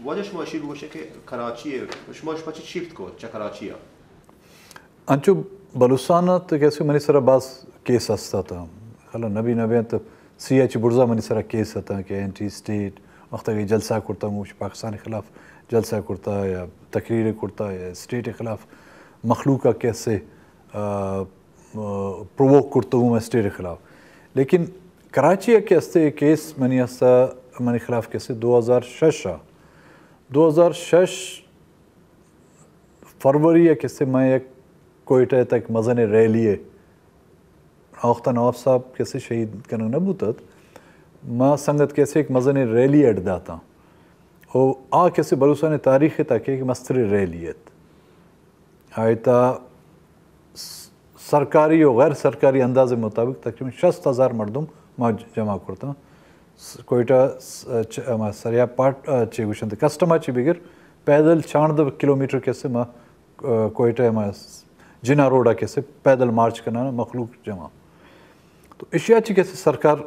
واجہ شما اشی بگوشے کہ کراچی ء شما پچے شفٹ کو چہ کراچی ء؟ انچو بلوچستان ء تو کیسے منی سرا باز کیس ہست اتاں، خلا نبی نبی تو سی ایچ برزا منی سرا کیس اتاں کہ اینٹی اسٹیٹ وقت کہ جلسہ کرتا، موش پاکستان خلاف جلسہ کرتا یا تقریر کرتا یا اسٹیٹ خلاف مخلوق کیسے پرووک کرتا ہوں اسٹیٹ خلاف۔ لیکن کراچی ء کہ استے کیس منی استا، منی خلاف کیسے دو ہزار شش ء، دو ہزار شش فروری ء کیسے میں یک کوئٹہ تک مزن ریلی ء، آ وخت نواب صاحب کیسے شہید کنگ نہ بوتت، ما سنگت کیسے یک مزن ریلی اڈ داتاں۔ او آ کیسے بلوچستان تاریخ تک ایک مستر ریلی ات۔ آئی تہا س-، سرکاری و غیر سرکاری انداز مطابق تقریباً شست ہزار مردم ما ج-، جمع کرتاں۔ س-، کوئٹہ س-، چ-، ہما سریاب پاٹ، آ، چے گوشنت، کسٹم ء چی بگر پیدل چاردہ کلومیٹر کیسے ما، آ، کوئٹہ ہما س-، جناح روڈ ء کیسے پیدل مارچ کنانا مخلوق جمع۔ تو اشیا چی کیسے سرکار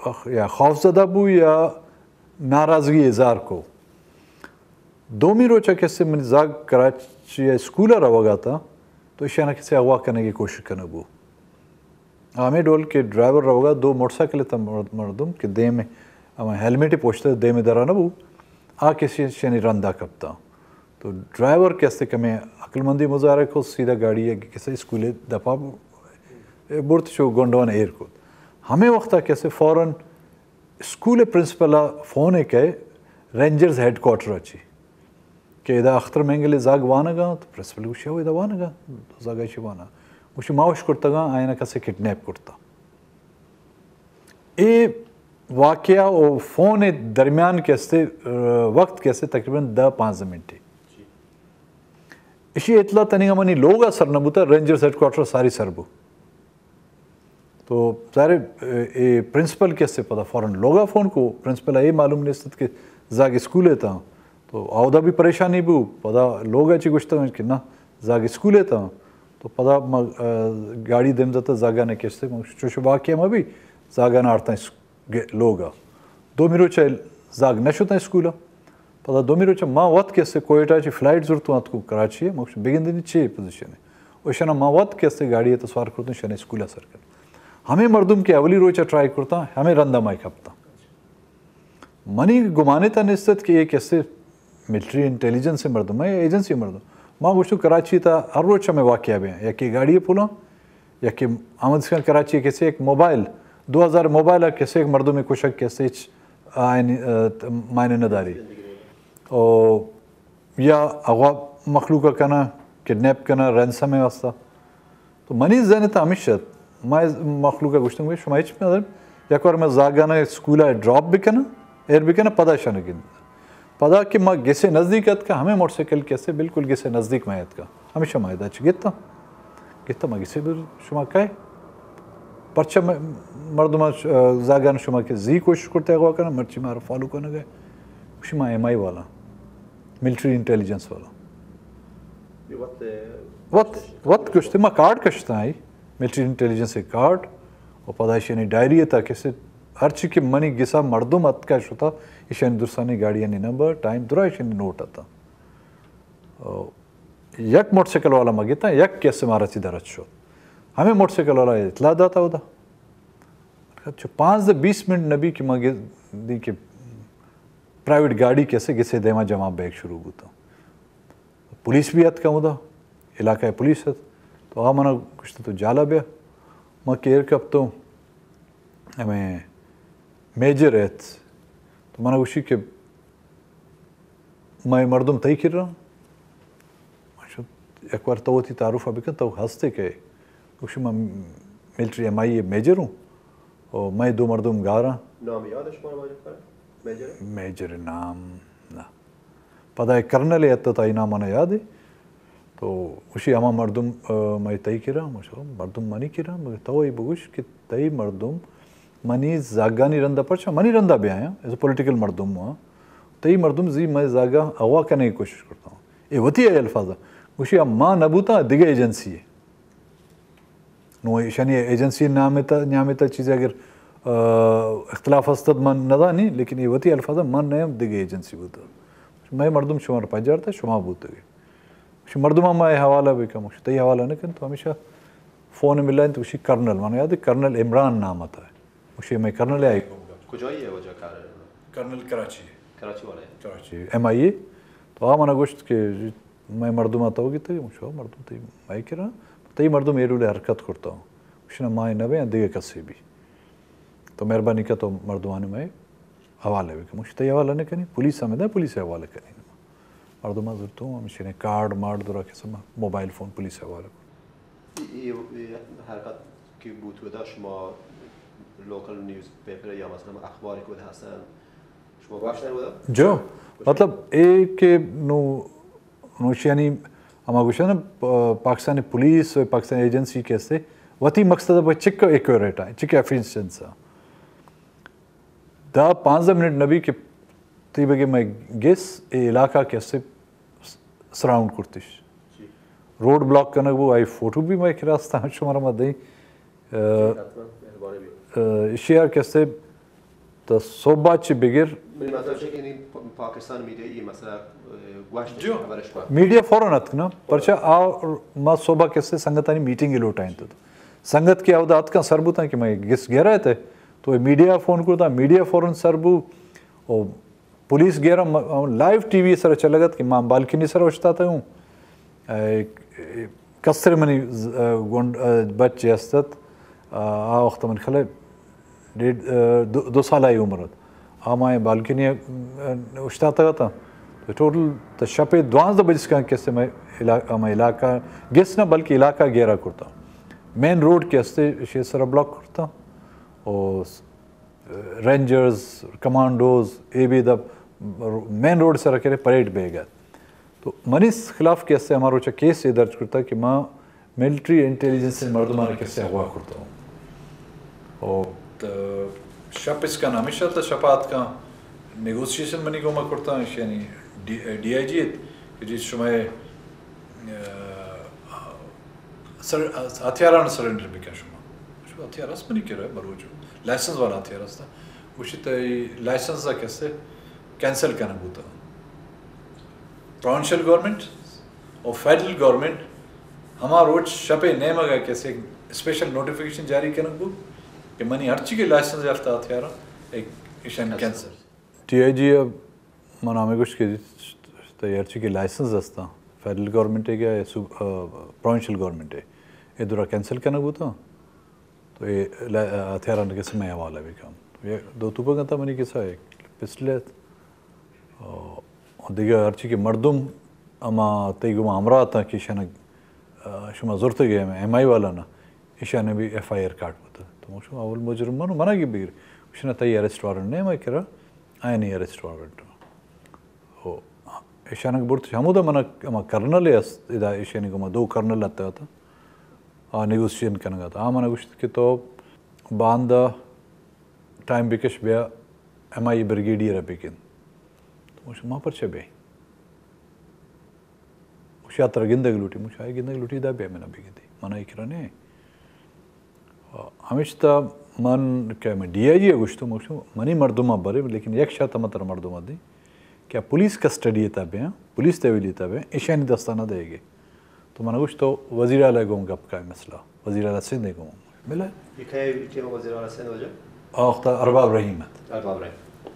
اخ-، یا خوف زدہ بو یا ناراضگی اظہار کو۔ دومی روچا کسے منی زاگ کراچی اسکول روگا تا، تو اشانا کسے اغوا کنگی کوشش کنگ بو۔ ہمیں ڈول کہ ڈرائیور روگا دو موٹر سائیکل تا مرد-، مردم کہ دیم ہمیں ہیلمٹ پوشتے دیم درا نہ بو، آ کسے شنی رندا کپتا۔ تو ڈرائیور کہ استے کمیں عقل مندی مظاہرہ کو، سیدھا گاڑی ہے کسے اسکول دپا برت شو گونڈوان ایر کو۔ ہمیں وقتا کسے فوراً اسکول پرنسپل ء فون ء کئے رینجرز ہیڈ کوارٹر ء چی کہ ادا اختر مینگل ء زاگ وانگا، تو پرنسپل گوشی، او ادا وانگا، زاگ ء چی وانا؟ گوشی، ما وش کرتگاں، آئینا کسے کڈنیپ کرتا۔ اے واقعہ و فون ء درمیان کہ استے، آ، وقت کہ استے تقریباً دہ پانزدہ منٹے۔ اشی اطلاع تنیگا منی لوگ ء سر نہ بوتا، رینجرز ہیڈ کوارٹر ساری سر بو۔ تو ظاہر ہے، اے، اے پرنسپل کہ استے پدا فوراً لوگا فون کو، پرنسپل اے معلوم نیست کہ زاگ اسکول ہے تا۔ تو آودا بھی پریشانی بو، پدا لوگا چی گوشتا کہ نہ، زاگ اسکول ہے تا۔ تو پدا ما، آ، گاڑی دیم دتا زاگا نے کشتے، ما چوش واقعہ ما بھی زاگا نے آرتا اس-، گے-، لوگا۔ دومی روچ ء زاگ نہ شتاں اسکول ء۔ پدا دومی روچ ء ما وت کہ استے کوئٹہ چہ فلائٹ زرتوں اتکوں کراچی ء، ما گوشت، بگندنی چے پوزیشن ء؟ و اشانا ما وت کہ استے گاڑی ء تو سوار کرتوں، اشانا اسکول ء سر کن۔ ہمیں مردم کہ اولی روچ ء ٹرائی کرتاں، ہمیں رندا ما کپتاں۔ منی گمانے تا نیست ات کہ اے کسے ملٹری انٹیلیجنس مردم ہے یا ایجنسی مردم۔ ما گوشتو کراچی تا ہر روچ ہمیں واقعہ بے، یا کہ گاڑی پولاں، یا کہ آمد سکن کراچی کسے ایک موبائل، دو ہزار موبائل ہے کسے ایک مردم کشک کسے ہچ آئین، آ، معنی نداری۔ او یا اغوا مخلوق کنا، کڈنیپ کنا، رینسم واسطہ۔ تو منی ذہن تا ہمیش ات، ما مخلوق گوشتن کہ شما ہچ ندارم، یک بار ما زاگانا اسکول ڈراپ بکنم، ایر بکنم، پدا شنگین۔ پدا کہ ما گسے نزدیک اتکا، ہمیں موٹر سائیکل کسے بالکل گسے نزدیک ما اتکا۔ ہمیشہ ما ادا چی گتا؟ گتا ما گسے بر شما کئے؟ پرچہ م-، مردم ش-، زاگان شما کہ زی کوشش کرتے اغوا کنن، مرچی مارا فالو کنگے۔ شما ایم آئی والا، ملٹری انٹیلیجنس والا۔ وت، وت گوشتے ما کارڈ کشتا آئی، ملٹری انٹیلیجنس کارڈ، و پدا ایشانی ڈائری تا کسے ہرچی کہ منی گسا مردم اتکا شتا، ایشانی درسانی گاڑیانی نمبر، ٹائم درا ایشانی نوٹ اتا۔ او، یک موٹر سائیکل والا ما گتا، یک کسے مارا چی درت شد۔ ہمیں موٹر سائیکل والا اطلاع داتا ہوتا۔ چو پانزدہ بیس منٹ نبی کہ ما گ-، دی کہ پرائیویٹ گاڑی کسے گسے دیما جمع بیگ شروع بوتا۔ پولیس بھی اتکا ہوتا، علاقہ پولیس ات۔ تو آ منا گوشت تو جالا بیا۔ ما کیر کپتو، ہمیں میجر ات۔ تو منا گوشی کہ مئے مردم تئی کرا؟ یک وار تو وتی تعارف بکن، تو ہستے کہ؟ گوشی، من ملٹری ایم آئی میجر ہوں، و مئے دو مردم گاراں۔ نام یاد ہے شمارا واجہ پر؟ میجر ہے؟ میجر نام نہ۔ پدا یک کرنلے ات، تئی نام منا یاد ہے۔ تو گوشی، ہما مردم، آ، مئے تئی کرا؟ مردم منی کرا؟ مگر تو ای بگوش کہ تئی مردم منی زاگانی رندا پرچا؟ منی رندا بیایاں، ایز اے پولیٹیکل مردم ہاں۔ تئی مردم زی مئے زاگا اغوا کنگی کوشش کرتا ہوں۔ اے وتی اے الفاظ۔ گوشی، ما نہ بوتاں، دگہ ایجنسی ہے۔ نو ایشانی ایجنسی نام تا، نام تا چیزے اگر، آ، اختلاف ہستت من ندانی، لیکن اے وتی الفاظ، من نہ دگہ ایجنسی بوتا۔ مئے مردم شمارا پجارتا، شما بوتگے۔ گوشی مردم ہم مئے حوالہ بکن۔ گوشی تئی حوالہ نہ کن، تو ہمیشہ فون ملائیں تو گوشی کرنل، من یاد کرنل عمران نام ات۔ گوشی مئے کرنل آئی۔ کجائی ہے وجہ کار؟ کرنل کراچی۔ کراچی والے؟ کراچی، ایم آئی اے۔ تو آ منا گوشت کہ مئے مردم آتا ہوگی تئی، گوشو مردم تئی مئے کرا، تئی مردم ایرولے حرکت کرتا ہوں۔ گوشنا مائے نبے دگہ کسے بھی۔ تو مہربانی کا تو مردمانی مئے حوالہ بکن۔ گوشت تئی حوالہ نہ کنی، پولیس ہمیں دے، پولیس حوالہ کنی۔ مردم زرتوں ہمشی نے کارڈ مارڈ درا قسم موبائل فون پولیس حوالہ کن۔ اے، اے، اے حرکت کہ بوت ودا شما لوکل نیوز پیپر یا مثلاً اخبار کو ہستن، شما گوشتن ودا؟ جو، مطلب، اے کہ نو، نوشی یعنی ہما گوشن، پا-، پاکستانی پولیس و پاکستانی ایجنسی کہ ہستے، وتی مقصد پہ چک ایکوریٹ ہیں، چک ایفیشنس ہیں۔ دہ پانزدہ منٹ نبی کہ تئی بگے مئے گس اے علاقہ کہ ہستے سراؤنڈ کرتش۔ روڈ بلاک کنگ بو، آئی فوٹو بھی مئے کرا ہستا، شمارا ما دیں۔ شیئر کہ ہستے تو صبح چی بگر۔ منی مطلب چہ کہ نی پاکستان میڈیا یہ مسئلہ، اے، گوشت جو۔ خبرش پر۔ میڈیا فوراً اتک نا، پرچہ آ ما صبح کہ ہستے سنگتانی میٹنگ لوٹائیں تو۔ سنگت کہ اودا اتکاں سر بوتاں کہ مئے گس گرا تے، تو میڈیا فون کرتا، میڈیا فوراً سر بو، او پولیس گیرا م-، لائیو ٹی وی سر چلگت کہ ما بالکنی سر اوشتاتا ہوں۔ اے، اے، کستر منی ز-، اے، گونڈ-، اے، بچے ہستت۔ آ، آ وقت من خلے ڈیڑھ، اے، دو، دو سال آئی عمر ات۔ آ ما بالکنی، اے، اوشتاتا تھا۔ تو ٹوٹل تو شپے دوانزدہ بجے سکان کسے میں علا-، میں علاقہ، گس نہ بلکہ علاقہ گیرا کرتا۔ مین روڈ کے ہستے شے سر بلاک کرتا۔ او رینجرز، کمانڈوز، اے بی دب مین روڈ سر کرے پریڈ بیگ ات۔ تو منی خلاف کہ اسے ہما روچا کیس اے درج کرتا کہ ما ملٹری انٹیلیجنس مردمان کسے اغوا کرتا ہوں۔ او ت-، شپ اس کا ہمیشہ تا شپات کا نیگوسیشن منی گوما کرتا، یعنی ڈی، ڈی آئی جی ات کہ جی شما، اے، سر-، ہتھیاران سرنڈر بکن شما۔ شما ہتھیار است منی کرا بلوچو۔ لائسنس والا ہتھیار است۔ گوشی تئی لائسنس ء کسے کینسل کنگ بوتا۔ پروونشل گورنمنٹ اور فیڈرل گورنمنٹ ہما روچ شپے نیمگ ء کسے اسپیشل نوٹیفکیشن جاری کنگ بو کہ منی ہرچی کہ لائسنس یافتہ ہتھیار ایشان کینسل۔ ٹی آئی جی ء من ہمے گوشت کہ تئی ہرچی کہ لائسنس ہستاں، فیڈرل گورنمنٹ ء یا صوب-، آ، پروونشل گورنمنٹ ء، اے درا کینسل کنگ بوتاں، تو اے لا-، ہتھیاران کسے مئے حوالہ بکن۔ اے دو توپک اتاں منی کسا، ایک پسٹل ات، آ، دگہ ہرچی کہ مردم ہما تئی گوما ہمراہ اتاں کہ ایشاں، آ، شما زرتگ ایم آئی والا نا، ایشاں بھی ایف آئی آر کاٹ بوتگ۔ تو شما اول مجرم منو، منا کہ بگر، ایشاں تئی اریسٹ وارنٹ نہیں مئے کرا۔ آیانی اریسٹ وارنٹ۔ او، ایشانک برت ہمودا منا ہما کرنل است، ادا ایشانی گوما دو کرنل اتگ ات۔ آ نیگوسیشن کنگ ات۔ آ منا گوشت کہ تو باندا ٹائم بکش بیا ایم آئی بریگیڈیئر بگند۔ تو گوشت ما پرچہ بے؟ گوشت ترا گندگ لوٹی، گوشت آئی گندگ لوٹی دا بیا منا بگندی۔ منا اکرا نے۔ ہمیشتا من کہ میں ڈی آئی جی ء گوشتو، من گوشتو، منی مردم ء برے، لیکن یک شرط ء من ترا مردم ء دیں کہ آ پولیس کسٹڈی ء تہ بیں، پولیس تحویلی ء تہ بیں، ایشانی دست ء نہ دئیگے۔ تو من گوشت تو وزیر اعلی گوں گپ کائے مسئلہ، وزیر اعلی سندھ ء گوں۔ بلے یہ کئے ٹیم وزیر اعلی سندھ وجہ؟ آ وقت ارباب رحیم ات۔ ارباب رحیم۔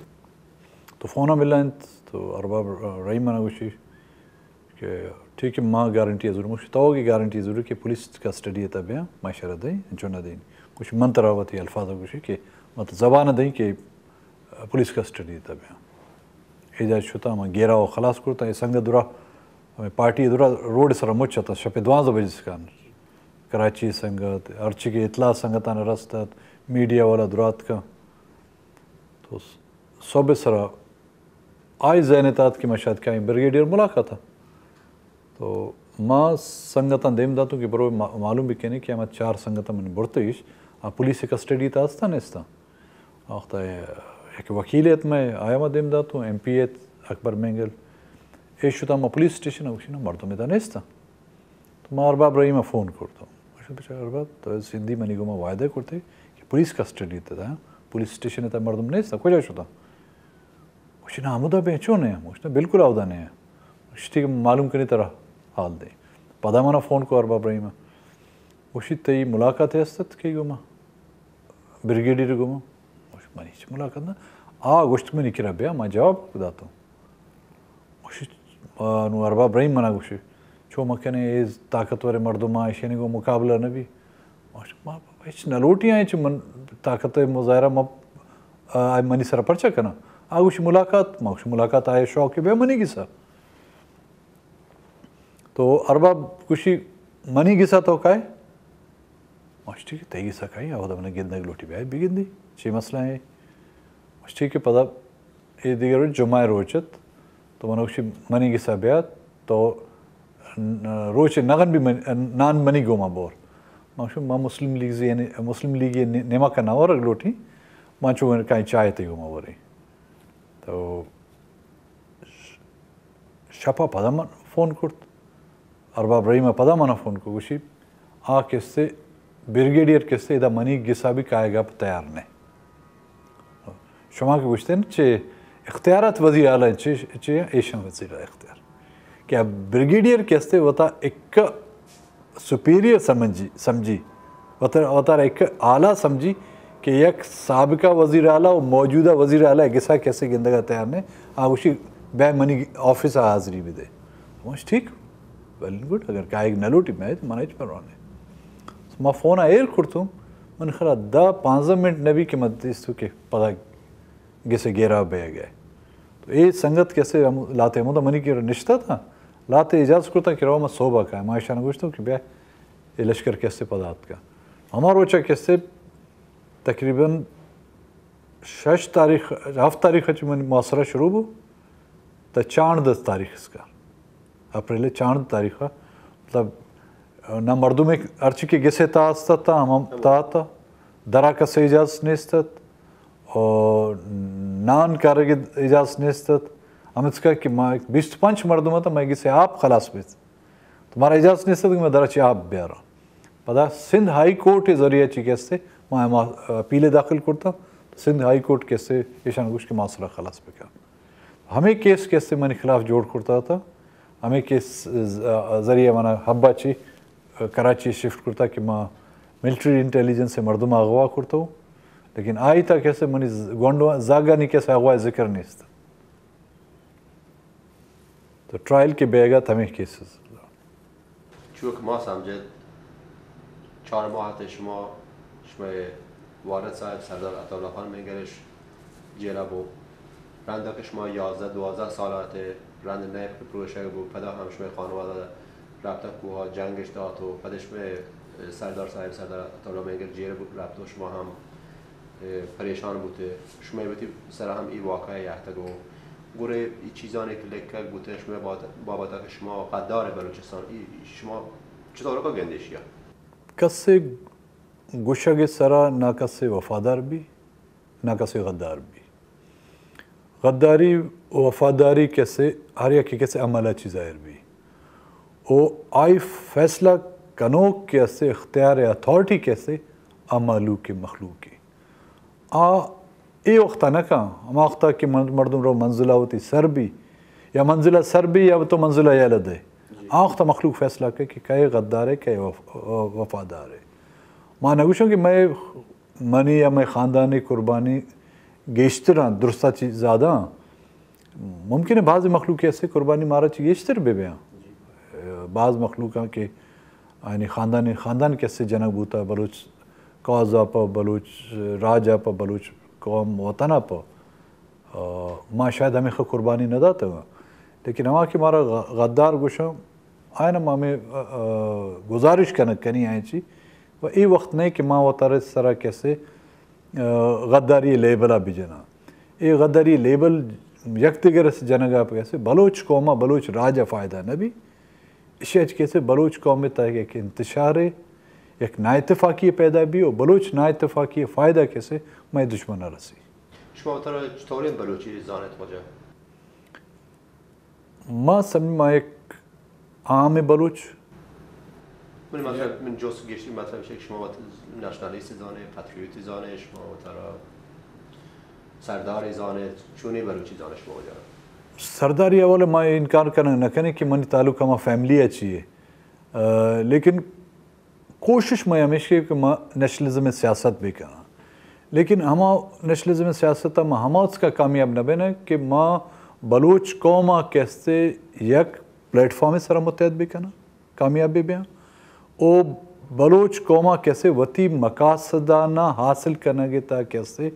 تو فون ء ملا انت، تو ارباب رحیم من گوشی، کہ ٹھیک ہے، ما گارنٹی ضرور، مش تو کی گارنٹی ضرور کہ پولیس کسٹڈی تا بیاں، ما شرط دیں، انچو نہ دیں۔ کچھ من ترا وتی الفاظ گوشی کہ مت زبان دیں کہ پولیس کسٹڈی تا بیاں۔ اے جا شتا ما گیرا و خلاص کرتا، اے سنگ درا، ہمیں پارٹی درا روڈ سر مچ تا، شپ دوازدہ بجے سکان۔ کراچی سنگت، ہرچی کہ اطلاع سنگتان رستت، میڈیا والا درات کا۔ تو صبح سرا آئی ذہن ء تات کہ ما شاید کائیں بریگیڈیئر ملاقات ء۔ تو ما سنگتاں دیم داتوں کہ برو ما-، معلوم بکنیں کہ ہما چار سنگتاں من برتگیش، آ پولیس کسٹڈی تا ہستاں نیستاں۔ آ وقت ء یک وکیلے ات، مئے آیا ما دیم داتوں، ایم پی ات اکبر مینگل۔ اے شتاں ما پولیس اسٹیشن ء گوشی نا مردم ادا نیستاں۔ تو ما ارباب رحیم ء فون کرتو۔ گوشت بچار ارباب، تو سندھی منی گوما وعدہ کرتے کہ پولیس کسٹڈی تا، پولیس اسٹیشن تا مردم نیستاں، کجا شتاں؟ گوشی، نا، ہمودا بے چون ہے؟ گوشت، بالکل آودا نہیں ہے۔ گوشتی کہ معلوم کنی ترا حال دے۔ پدا منا فون کو ارباب رحیم۔ گوشی، تئی ملاقات ہست ات کہ گوما؟ بریگیڈیئر گوما؟ گوشت، منی ہچ ملاقات نہ۔ آ گوشت، منی کرا بیا، ما جواب داتو۔ گوشی، آ، نو ارباب رحیم منا گوشی، چو مکنے، اے طاقتور مردم آ، ایشانی گو مقابلہ نبی۔ ما گوشت، ما ہچ نہ لوٹی آئیں، چہ من طاقت مظاہرہ ما، آ، منی سر پرچہ کنا۔ آ گوشی ملاقات، ما گوشی ملاقات آئے شوق بیا منی گسا۔ تو ارباب گوشی، منی گسا تو کائے؟ ما گوشت، ٹھیک ہے، تئی گسا کائیں، آ ودا من گندگ لوٹی بیا، بگندی، چی مسئلہ ہے؟ ما گوشت، ٹھیک ہے، پدا اے دیگر روچ جمعہ روچ ات، تو من گوشی، منی گسا بیا، تو ن-، روچ نغن بھی من-، نان منی گوما بور۔ ما گوشت، ما مسلم لیگ زی-، یعنی مسلم لیگ نی-، نیمکا نہ ورگ لوٹی، ما چو کائیں چائے تئی گوما وریں۔ تو شپا پدا من فون کرت۔ ارباب رحیم پدا منا فون کو، گوشی، آ کسے، بریگیڈیئر کسے ادا منی گسا بھی کائے گا تیار نے۔ شما کہ گوشتے نا، چے اختیارات وزیر اعلیٰ چے، چے ایشان وزیر اعلیٰ اختیار۔ کہ آ بریگیڈیئر کسے وتا ایک سپیریئر سمجھی، سمجھی۔ وتر-، وتارا ایک اعلیٰ سمجھی کہ یک سابقہ وزیر اعلیٰ و موجودہ وزیر اعلیٰ گسا کسے گندگا تیار نے۔ آ گوشی، بیا منی آفس حاضری بدے۔ گوشت، ٹھیک، ویل اینڈ گڈ، اگر کائیگ نہ لوٹی میں تو منا ہچ پرواہ نے۔ ما فون ایر کرتوں، من خیال دہ پانزدہ منٹ نبی کہ من دیستو کہ پدا گسے گیرا بہ گئے۔ تو اے سنگت کسے ہم-، لاتے ہمودا منی کہ نشتہ تھا، لاتے اجازت کرتا کہ رو ما صوبہ کا، ما ایشان گوشتوں کہ بیا اے لشکر کسے پدا آتکا۔ ہما روچا کسے تقریباً شش تاریخ، ہفت تاریخ چہ من محاصرہ شروع بو، تا چاردہ تاریخ اسکا، اپریل چاردہ تاریخ، مطلب، نہ مردم ہرچی کہ گسے تا استا تا، ہم تا تا، درا کسے اجازت نیست ات، اور نان کارگ اجازت نیست ات۔ ہمسکا کہ ما بیست پنچ مردم تا، ما گسے آپ خلاص بیت۔ تو مارا اجازت نیست کہ ما درا چی آپ بیارا۔ پدا سندھ ہائی کورٹ ذریعہ چی کسے ما، ما اپیل داخل کرتا، سندھ ہائی کورٹ کسے ایشان گوش کہ محاصرہ خلاص بکا۔ ہمیں کیس کسے منی خلاف جوڑ کرتا تا، ہمیں کیس ذریعہ منا حبا چی کراچی شفٹ کرتا کہ ما ملٹری انٹیلیجنس سے مردم اغوا کرتا ہوں، لیکن آئی تا کسے منی ز-، گونڈو زاگانی کسے اغوا ذکر نیست۔ تو ٹرائل کہ بیگ ات ہمے کیسز۔ چو کہ ما سمجھت، چار ماہ ات شما، شمئے والد صاحب سردار عطاءاللہ خان مینگرش جیلا بو۔ رندا کہ شما یازدہ دوازدہ سال ات، رند نئے پروشگ بو، پدا ہم شمئے خانوادہ رپتہ کوہا جنگش دات و پدا شمئے سردار صاحب، سردار عطاءاللہ مینگر جیل بو، رپت و شما ہم پریشان بوتے، شمئے وتی سرا ہم ای واقعہ یاتگ و گڑے ای چیزانی کہ لکھگ بوتے شمئے بات-، بابتا کہ شما غدار بلوچستان، ای شما چطور کا گندے اشیا؟ کسے گوشگ سرا نہ کسے وفادار بی، نہ کسے غدار بی۔ غداری و وفاداری کسے ہر یکے کسے عمل چی ظاہر بی۔ و آئی فیصلہ کنوک کہ اسے، اختیار اتھارٹی کہ اسے، آ مہلوک مخلوق۔ آ اے وختا نہ کن، ہما وختا کہ من-، مردم رو منزلہ وتی سر بی، یا منزلہ سر بی یا تو منزلہ یلہ دے۔ آ وختا مخلوق فیصلہ کہ، کہ کئے غدار ہے، کئے وف-، وفادار ہے۔ ما نہ گوشوں کہ مئے، منی یا مئے خاندانی قربانی گیشتر آں، درستا چی زیادہ آں۔ ممکن ہے بعض مخلوق ایسے قربانی مارا چی گیشتر بہ بیاں۔ بعض مخلوقاں کہ آیانی خاندان، خاندان کسے جنگ بوتا، بلوچ کاز ء پہ، بلوچ راج ء پہ، بلوچ قوم وطن ء پہ، آ، ما شاید ہمیخہ قربانی نہ داتگ۔ لیکن ہما کہ مارا غ-، غدار گوشاں، آیان ما ہمے، آ، آ، گزارش کنگ کنی آیان چی و اے وخت نہ کہ ما وتارے سرا کسے، آ، غداری لیبل ء بجناں۔ اے غداری لیبل یک دگرے جنگ ء پہ کسے بلوچ قوم ء، بلوچ راج ء فائدہ نہ بی۔ ایشی ء چہ کسے بلوچ قوم ء تہ ء یک انتشارے، یک نااتفاقی پیدا بی و بلوچ نااتفاقی فائدہ کسے مئے دشمن ء رسی۔ شما وتارا چطوریں بلوچی زانت واجہ؟ ما سمجھ ما یک عام بلوچ۔ من مطلب، من جست گیشتر مطلب ایش کہ شما وت نشنالیست زانے، پاتریوتی زانے، شما وتارا سرداری زانت، چونی بلوچی زانش موجود؟ سرداری اول ما انکار کنگ نہ کنیں کہ منی تعلق ہما فیملی ء چی ہے، لیکن کوشش ما ہمیش کہ ما نیشنلزم سیاست بکناں، لیکن ہما نیشنلزم سیاست ما ہما اس کا کامیاب نہ بنا کہ ما بلوچ قوم ء کسے یک پلیٹ فارم سر متحد بکناں، کامیاب بہ بیاں۔ او بلوچ قوم ء کسے وتی مقاصدانا حاصل کنگ ء تہا کسے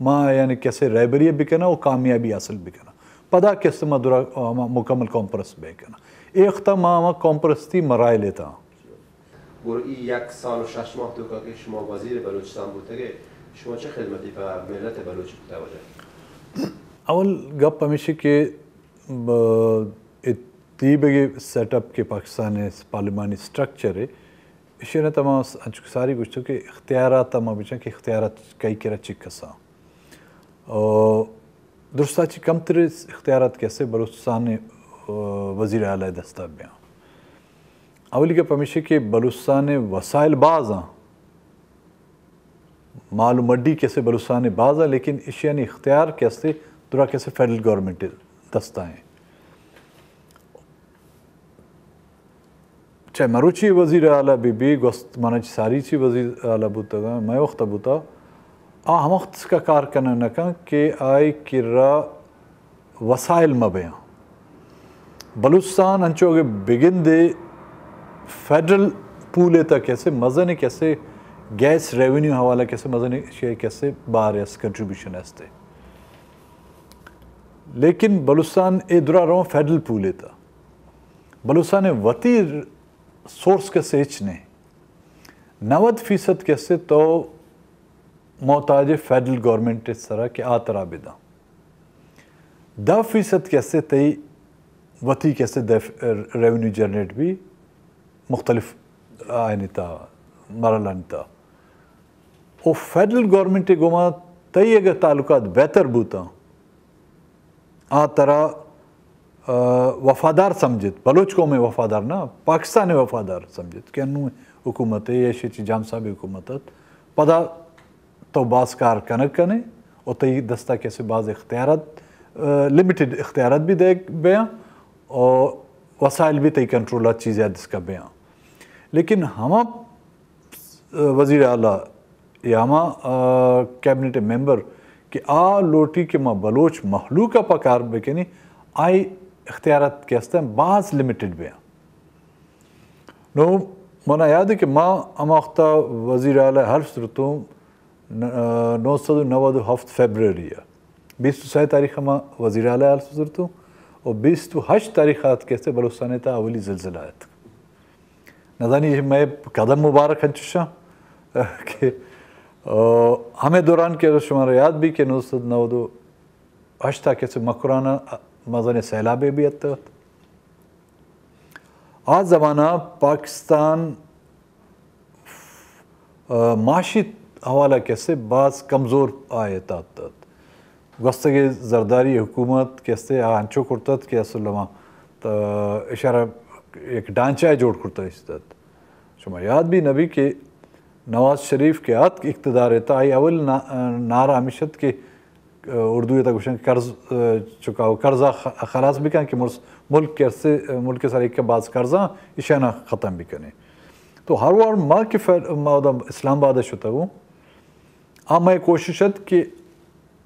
ما یعنی کسے رہبری بکناں و کامیابی حاصل بکناں۔ پدا کسے ما درا ہما مکمل قوم پرست بکناں۔ اے وقتا ما ہما قوم پرستی مراحل ء تہا۔ گڑا ای یک سال و شش ماہ توکا کہ شما وزیر بلوچستان بوتگے، شما چه خدمتی پہ ملت بلوچ کتا وجہ؟ اول گپ ہمیشی کہ ب-، اے تیبگی سیٹ اپ کہ پاکستان ء پارلیمانی سٹرکچر ہے، ایشی ء تہ ما انچو کہ ساری گوشتو کہ اختیارات ما بچن کہ اختیارات کئی کرا چی کساں۔ او درستا چی کمتر اختیارات کسے بلوچستان ء وزیر اعلی دستا بیاں۔ اولی گپ ہمیشی کہ بلوچستان ء وسائل باز آں، مال و مڈی کسے بلوچستان ء باز آں، لیکن ایشیانی اختیار کسے درا کسے فیڈرل گورنمنٹ دستا ہیں۔ چاہے مروچی وزیر اعلی بہ بی، گوست مانا چہ ساری چی وزیر اعلی بوتگاں، مئے وقت بوتا، آ ہم وقت اس کا کار کنگ نہ کن کہ آئی کرا وسائل مہ بیاں۔ بلوچستان انچو اگہ بگندے فیڈرل پول ء تہ کسے مزن کسے گیس ریونیو حوالہ کسے مزن شے کسے بار اس کنٹریبیوشن استے۔ لیکن بلوچستان اے درا رواں فیڈرل پول ء تہ۔ بلوچستان ء وتی سورس کسے ہچ نے۔ نود فیصد کسے تو محتاج فیڈرل گورنمنٹ سرا کہ آ ترا بداں۔ دہ فیصد کسے تئی وتی کسے دف-، ریونیو جنریٹ بی مختلف آئینی تا مرحلانی تا۔ او فیڈرل گورنمنٹ گوما تئی اگر تعلقات بہتر بوتاں، آ ترا، آ، وفادار سمجھت، بلوچ قوم وفادار نہ، پاکستان وفادار سمجھت کہ انو حکومت ہے، ایشی چی جام صاحب حکومت ات، پدا تو باز کار کنگ کنے و تئی دستا کسے باز اختیارات، آ، لمیٹڈ اختیارات بھی دے بیاں و وسائل بھی تئی کنٹرول چیزیں دسکا بیاں۔ لیکن ہما وزیر اعلی یا ہما، آ، کیبنٹ ممبر کہ آ لوٹی کہ ما بلوچ مخلوق ء پہ کار بکنی، آئی اختیارات کہ ہستن باز لمیٹڈ بیاں۔ نو منا یاد ہے کہ ما ہما وقتا وزیر اعلی حلف زرتوں ن-، آ، نو سد و نود و ہفت فیبرری ء۔ بیست و سئے تاریخ ما وزیر اعلی حلف زرتوں و بیست و ہشت تاریخ آت کہ بلوچستان تا اولی زلزلہ ات۔ نزانی مئے قدم مبارک انچشاں کہ، آ، ہمے دوران کہ شمارا یاد بی کہ نو سد نود و ہشت ء کسے مکران ء مزنیں سیلابے بھی اتکت۔ آ زمانہ پاکستان، آ، معاشی حوالہ کسے باز کمزور آیت ات۔ گوستگیں زرداری حکومت کسے آ انچو کرتت کہ اصل ما تا اشارہ یک ڈھانچہ جوڑ کرتا است۔ شما یاد بھی نبی کہ نواز شریف کہ آتک اقتدار ء تہ آئی اول نا-، نعرہ ہمیش ات کہ، آ، اردو ء تہ گوشن کہ قرض، آ، چکاؤ، قرضہ خ-، خلاص بکن کہ مرس-، ملک کسے، ملک سر ایک باز قرضہ ایشانا ختم بکنے۔ تو ہر وار ما کہ فر-، ما ادا اسلام آباد ء شتگوں، آ مئے کوشش ات کہ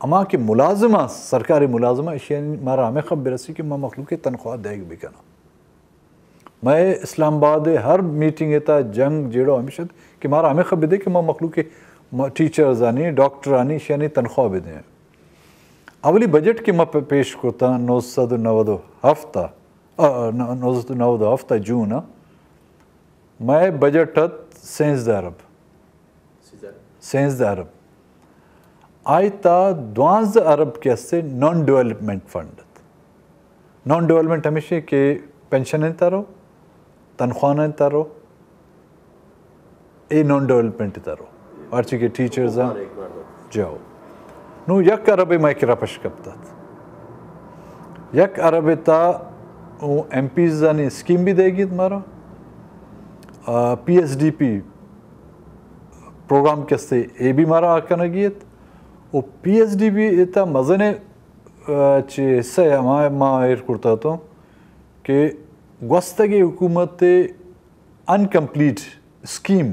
ہما کہ ملازم ء، سرکاری ملازم ء، ایشانی مارا ہمے خبر رسی کہ ما مخلوق ء تنخواہ دیگ بکناں۔ مئے اسلام آباد ء ہر میٹنگ ء تہ جنگ جیڑو ہمیش ات کہ مارا ہمے خبر بدے کہ ما مخلوق ء م-، ٹیچرز آنی، ڈاکٹر آنی، ایشانی تنخواہ بدیں۔ اولی بجٹ کہ ما پ-، پیش کرتا نو سد و نود و ہفت ء، آ، آ، نو-، نو سد و نود و ہفت ء جون ء، مئے بجٹ ات سینزدہ ارب۔ سینزدہ ارب۔ آئی تا دوانزدہ ارب کہ استے نان ڈیولپمنٹ فنڈ ات۔ نان ڈیولپمنٹ ہمیشی کہ پنشن انت رو، تنخواہ انت رو، اے نان ڈیولپمنٹ انت رو۔ ہرچی کہ ٹیچرز ہیں۔ جو۔ نو یک ارب مئے کرا پش کپتات۔ یک ارب تا او ایم پیز آنی اسکیم بھی دے گیت مارا۔ آ، P S D P program کسے اے بھی مارا آ کنگی ات۔ و پی ایس ڈی بی ءِ تہ ءَ مزنیں، آ، چہ حصہ ءَ ما، ما ایر کرتا تو کہ گوستگیں حکومت ءِ انکمپلیٹ اسکیم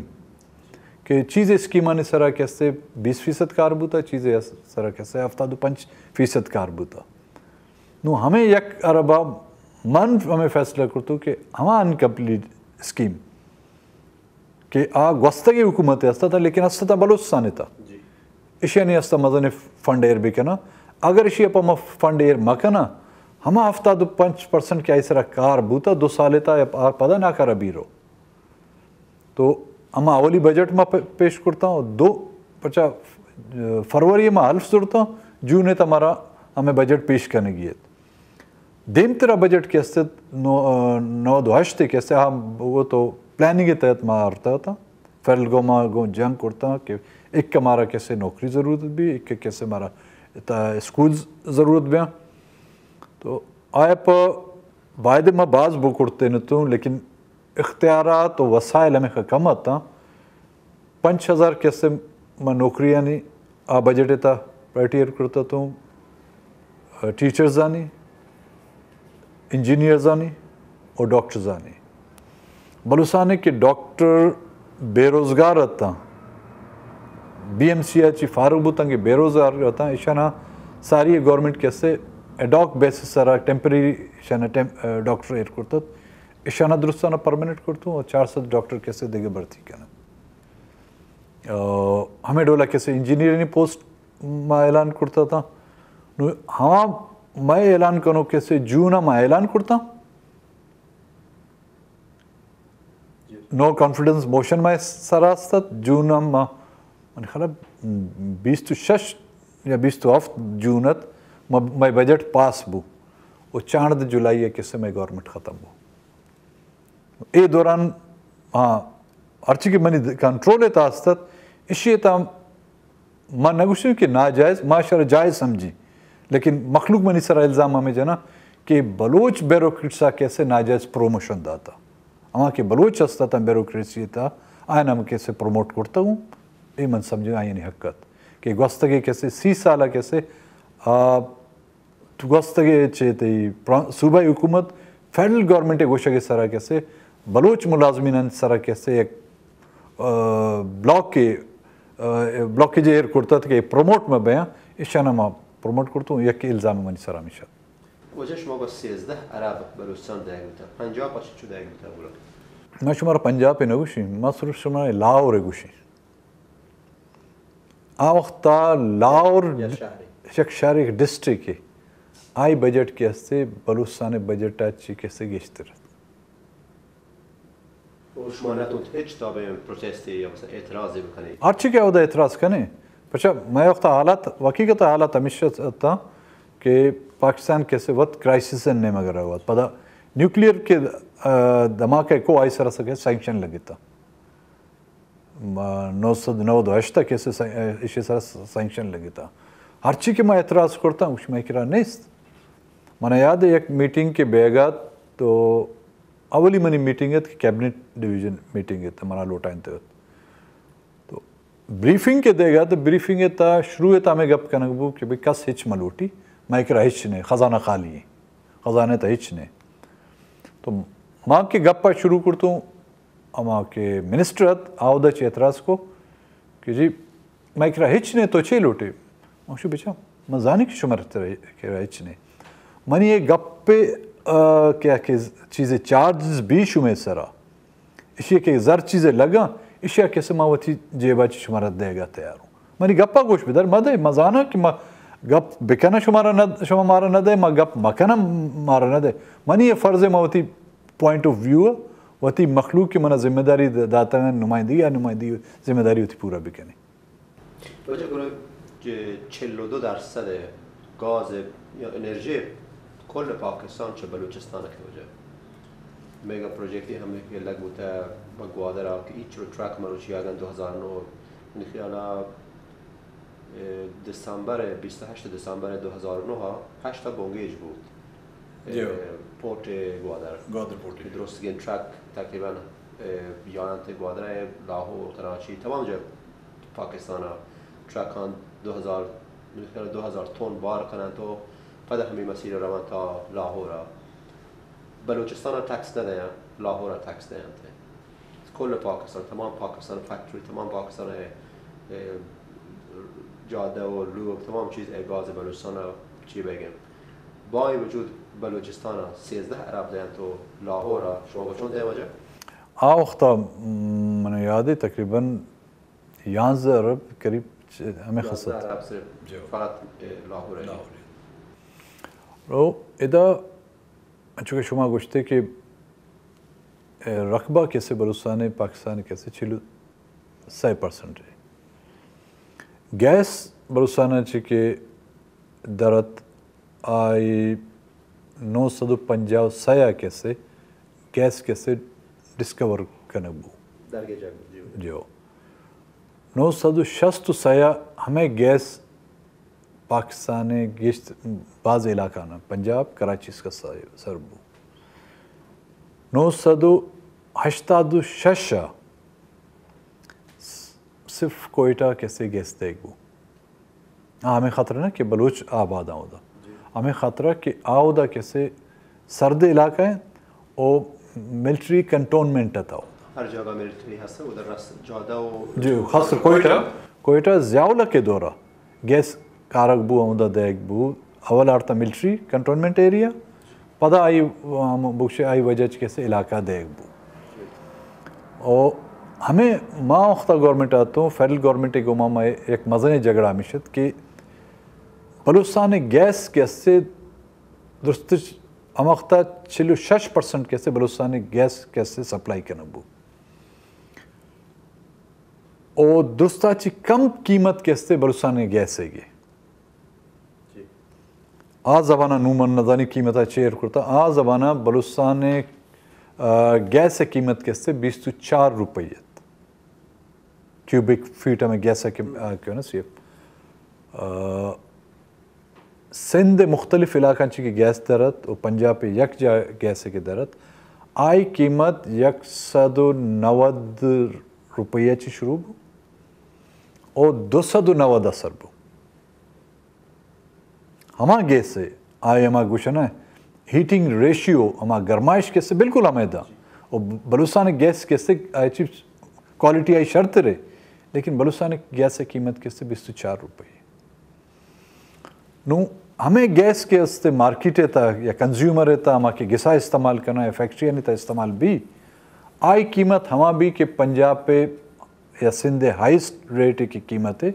کہ چیزے اسکیمانی سرا کہ استے بیست فیصد کار بوتا، چیزے سرا کہ استے ہفتاد و پنچ فیصد کار بوتا۔ نوں ہمے یک ارب ءَ من ہمے فیصلہ کرتو کہ ہما انکمپلیٹ اسکیم کہ آ گوستگیں حکومت ءِ است اتاں، لیکن است اتاں بلوچستان ءِ تہ ءَ۔ جی۔ ایشانی است ءَ مزنیں فنڈ ایر بکناں۔ اگر ایشی ءَ پہ ما فنڈ ایر مکناں، ہما ہفتاد و پنچ پرسنٹ کہ آئی سرا کار بوتا، دو سال ءِ تہ ءَ آ پدا ناکارہ بیرو۔ تو ہما اولی بجٹ ما پ-، پیش کرتا، دو پچا، فروری ما حلف زرتا، جون ءِ تہ ءَ مارا ہمے بجٹ پیش کنگی ات۔ دیمترا بجٹ کہ است ات، نو-، نود و ہشت کہ است ات، ہم وہ تو پلاننگ ءِ تحت ما آرتا اتاں۔ فیڈرل گو ما گوں جنگ کرتا کہ ایک مارا کسے نوکری ضرورت بی، ایک کسے مارا تا اسکولز ضرورت بیاں۔ تو آیا پہ باید ما باز بو کرتے نہ تو، لیکن اختیارات و وسائل ہمیں کم اتاں۔ پنچ ہزار کسے ما نوکریانی آ بجٹ ءِ تہ ءَ پرائیورٹی ایر کرتا تو، ٹیچرزانی، انجینئرزانی و ڈاکٹرزانی۔ بلوچستان ءَ کہ ڈاکٹر بے روزگار اتاں، بی ایم سی ءَ چی فارغ بوتاں کہ بے روزگار اتاں، ایشانا ساری گورنمنٹ کسے ایڈاک بیسس سرا ٹیمپریری ایشانا ٹیم-، ڈاکٹر ایر کرتت، ایشانا درستانا پرمننٹ کرتو و چار سد ڈاکٹر کسے دگہ بھرتی کنت۔ آ، ہمے ڈولا کسے انجینئرنگ پوسٹ ما اعلان کرتا تھا۔ نو ہما ما اعلان کنو کسے جون ما اعلان کرتا۔ نو کانفیڈنس موشن ما سرا استت۔ جون ما، من خیال بیست و شش یا بیست و ہفت جون ات، ما، ما بجٹ پاس بو۔ و چاند جولائی کسے ما گورنمنٹ ختم بو۔ اے دوران، ہاں، ہرچی کہ منی کنٹرول ءِ تہا است ات، اشی ءِ تہا ما نہ گوشیں کہ ناجائز، ما اشرا جائز سمجھی، لیکن مخلوق منی سرا الزام ہمیں جنا کہ بلوچ بیوروکریٹس ءَ کسے ناجائز پروموشن داتا۔ ہما کہ بلوچ است اتاں بیوروکریسی ءِ تہا، آیان ہم کسے پروموٹ کرتا ہوں، اے من سمجھیں آیانی حق ات کہ گوستگیں کسے سی سال ءَ کسے، آ، تو گوستگیں چے تئی پرا-، صوبائی حکومت فیڈرل گورنمنٹ ءِ گوشگ ءِ سرا کسے بلوچ ملازمینانی سرا کسے یک، آ، بلاک ءِ، آ، بلاکیج ایر کرتت کہ پروموٹ مہ بیاں، ایشانا ما پروموٹ کرتوں، یک الزام منی سرا ہمیش ات۔ واجہ شما گوشت سیزدہ ارب بلوچستان دئیگ بوتا، پنجاب ءَ چنچو دئیگ بوتا بولو؟ ما شمارا پنجاب ءَ نہ گوشیں، ما صرف شمارا لاہور ءَ گوشیں۔ آ وخت ءَ لاہور یک شہرے۔ یک شہر، یک ڈسٹرکٹ ءِ، آئی بجٹ کہ استے بلوچستان ءِ بجٹ ءَ چی کسے گیشتر ات۔ و شما نہ تو ہچ تابع پروٹسٹ یا مثلاً اعتراض بکنے؟ ہرچی کہ اودا اعتراض کنے، پچا مئے وقت حالات، حقیقت حالات ہمیش اتاں کہ پاکستان کسے وت کرائسس ءِ نیمگ ءَ روت۔ پدا نیوکلیئر کہ، آ، دھماکہ کو آئی سرا سکے سینکشن لگتا۔ ما نو سد نود و ہشت ءَ کسے سا-، ایشی سرا سینکشن لگتا۔ ہرچی کہ ما اعتراض کرتا، اش مئے کرا نیست۔ منا یاد ہے یک میٹنگ کہ بیگا تو اولی منی میٹنگ ات کہ کیبنٹ ڈویژن میٹنگ ات، منا لوٹائینت ات۔ تو بریفنگ کہ دیگا تو بریفنگ ءِ تہا شروع ءِ تہا ہمے گپ کنگ بو کہ بھئی کس ہچ مہ لوٹی، مئے کرا ہچ نہیں، خزانہ خالی ہے، خزانے تہا ہچ نہیں۔ تو ما کہ گپ ءَ شروع کرتوں، ہما کہ منسٹر ات، آ اودا چہ اعتراض کو کہ جی، مئے کرا ہچ نے، تو چے لوٹے؟ من گوشت، بچا، من زانی کہ شمئے کرا ہچ نے۔ منی اے گپ ءِ، آ، کہ، کہ چیزے چارجز بی شمئے سرا، اشی کہ زر چیزے لگا، اشی کسے ما وتی جیبا چہ شمارا دیگا تیار ہوں۔ منی گپا گوش بدار، مدے، من زاناں کہ ما گپ بکناں شمارا نہ، شما مارا نہ دے، ما گپ مکناں مارا نہ دے۔ منی اے فرض ہے، ما وتی پوائنٹ آف ویو، وتی مخلوق کہ منا ذمہ داری د-، داتگ انت، نمائندگی یا نمائندگی ذمہ داری وتی پورا بکنیں۔ واجہ گڑا چ-، چل و دو درصد گاز یا انرژی کل پاکستان چہ بلوچستان کہ واجہ میگا پروجیکٹی ہمیں کہ لگ بوتا بہ گوادر ءَ کہ ایچ رو ٹرک مروچی آگن دو ہزار نو، منی خیالا، اے، دسامبر، بیست و ہشت دسامبر دو ہزار نو ءَ ہشت بونگیج بوت۔ اے، جی۔ پورٹ گوادر۔ گوادر پورٹ۔ درستگیں ٹرک تقریباً، اے، یانت گوادر ءَ، لاہور، کراچی، تمام جا پاکستان ءَ ٹرکاں دو ہزار من خیال دو ہزار تن بار کنن تو پد ہمیں مسیر روان تا لاہور۔ بلوچستان ٹیکس نہ دیاں، لاہور ٹیکس دیاں۔ کل پاکستان، تمام پاکستان فیکٹری، تمام پاکستان ءِ، ءِ جادہ و لوگ، تمام چیز ءِ باز بلوچستان ءَ چی بگیں۔ با وجود بلوچستان ءَ سیزدہ ارب دیں تو لاہور ءَ شما گوشون دیں وجہ؟ آ وقت ءَ من یاد ہے تقریباً یانزدہ ارب قریب چ-، ہمیں خسط۔ یانزدہ ارب صرف فقط، ءِ، لاہور ہے۔ لاہور ہے۔ رو ادا انچو کہ شما گوشتے کہ، ءِ، رقبہ کسے بلوچستان ءِ، پاکستان ءِ کسے چل و سئے پرسنٹ ہے۔ گیس بلوچستان ءَ چی کہ درت آئی نو سد و پنجاہ و سئے ءَ کسے گیس کسے ڈسکور کنگ بو۔ درگیجگ بو، جی۔ جو۔ نو سد و شست و سئے ءَ ہمیں گیس پاکستان ءِ گیشت باز علاقہ نا، پنجاب، کراچی اس کا سر، سر بو۔ نو سد و ہشتاد و شش ءَ صرف کوئٹہ کسے گیس دیگ بو۔ آ، ہمیں خاطر نہ کہ بلوچ آباد آں اودا۔ ہمیں خاطر کہ آ اودا کسے سرد علاقہ ہے او ملٹری کنٹونمنٹ تھا۔ ہر جگہ ملٹری ہست، ادھر رس جادہ و جی، خاص کر کوئٹہ۔ کوئٹہ ضیاء الحق کے دورہ گیس کارگ بو، اودا دیگ بو۔ اول آرتا ملٹری کنٹونمنٹ ایریا، پدا آئی، ہم، بگشے آئی وجہ چ کسے علاقہ دیگ بو۔ او ہمیں ما وختا گورنمنٹ آتوں، فیڈرل گورنمنٹ گوما ما یک مزنیں جھگڑا ہمیشت کہ بلوچستان گیس کسے درست ہم وختا چل و شش پرسنٹ کسے بلوچستان گیس کسے سپلائی کنگ بو۔ او درستا چی کم قیمت کسے بلوچستان گیس ہے گے۔ آ زمانہ نوں من نزانی قیمت ءَ چیر کرتا، آ زمانہ بلوچستان ءِ، آ، گیس ءِ قیمت کسے بیست و چار روپی ات۔ کیوبک فیٹ ہمیں گیس ءِ کہ، آ، کیوں نا سی ایف۔ آ، سندھ ءِ مختلف علاقہ چی کہ گیس درت و پنجاب ءِ یک جا گیس ءِ کہ درت، آئی قیمت یک سد و نود روپی ءَ چی شروع بو او دو سد و نود ءَ سر بو۔ ہما گیس ءِ، آئی ہما گوشنہ ہیٹنگ ریشیو، ہما گرمائش کسے بالکل ہمیں دا۔ و بلوچستان گیس کسے آئی چی کوالٹی آئی شرتر ہے، لیکن بلوچستان گیس ءِ قیمت کسے بیست و چار روپی۔ نوں ہمیں گیس کہ است مارکیٹ ءِ تھا یا کنزیومر ءِ تھا، ہما کہ گسا استعمال کناں یا فیکٹری ءِ تھا استعمال بی، آئی قیمت ہما بی کہ پنجاب ءِ یا سندھ ءِ ہائیسٹ ریٹ کی قیمت ہے۔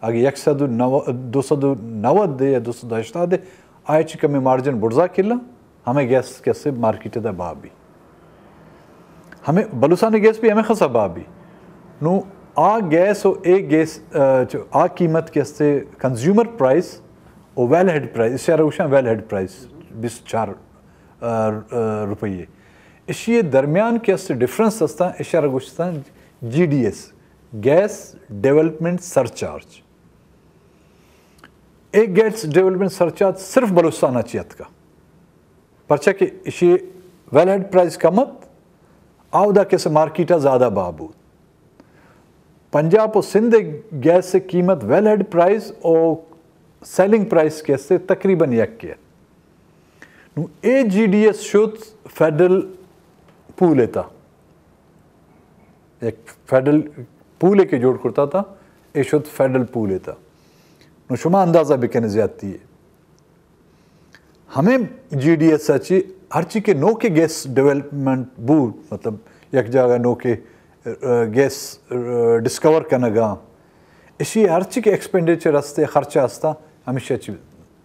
اگہ یک سد و نود، دو سد و نود دے یا دو سد و ہشتاد دے، آئی چی کمی مارجن بڑزا کلا، ہمیں گیس کسے مارکیٹ دا بابی۔ ہمیں بلوچستان گیس بھی ہمیں خاصا بابی۔ نوں آ گیس و اے گیس، آ، چو آ قیمت کسے کنزیومر پرائس و ویل ہیڈ پرائس، اشارہ گوشاں ویل ہیڈ پرائس بیست و چار، آ، آ، روپیے۔ اشی درمیان کسے ڈفرنس ہستاں، اشارہ گوشتاں G D S, gas development surcharge. اے گیس ڈیولپمنٹ سرچارج صرف بلوچستان چی اتکا۔ پرچہ کہ اشی ویل ہیڈ پرائس کم ات، آودا کسے مارکیٹ زیادہ بہا بوت۔ پنجاب و سندھ گیس قیمت ویل ہیڈ پرائس و سیلنگ پرائس کسے تقریباً یک کے۔ نوں اے جی ڈی ایس شد فیڈرل پول ءِ تھا۔ یک فیڈرل پول ءِ کہ جوڑ کرتا تھا، اے شد فیڈرل پول ءِ تھا۔ نوں شما اندازہ بکنے زیادتی ہے۔ ہمیں جی ڈی ایس ءَ چی ہرچی کہ نوکے گیس ڈیولپمنٹ بو، مطلب یک جاگہ نوکے، آ، گیس، آ، ڈسکور کنگا، اشی ہرچی کہ ایکسپینڈیچر ہستے، خرچہ ہستا، ہمیشہ چی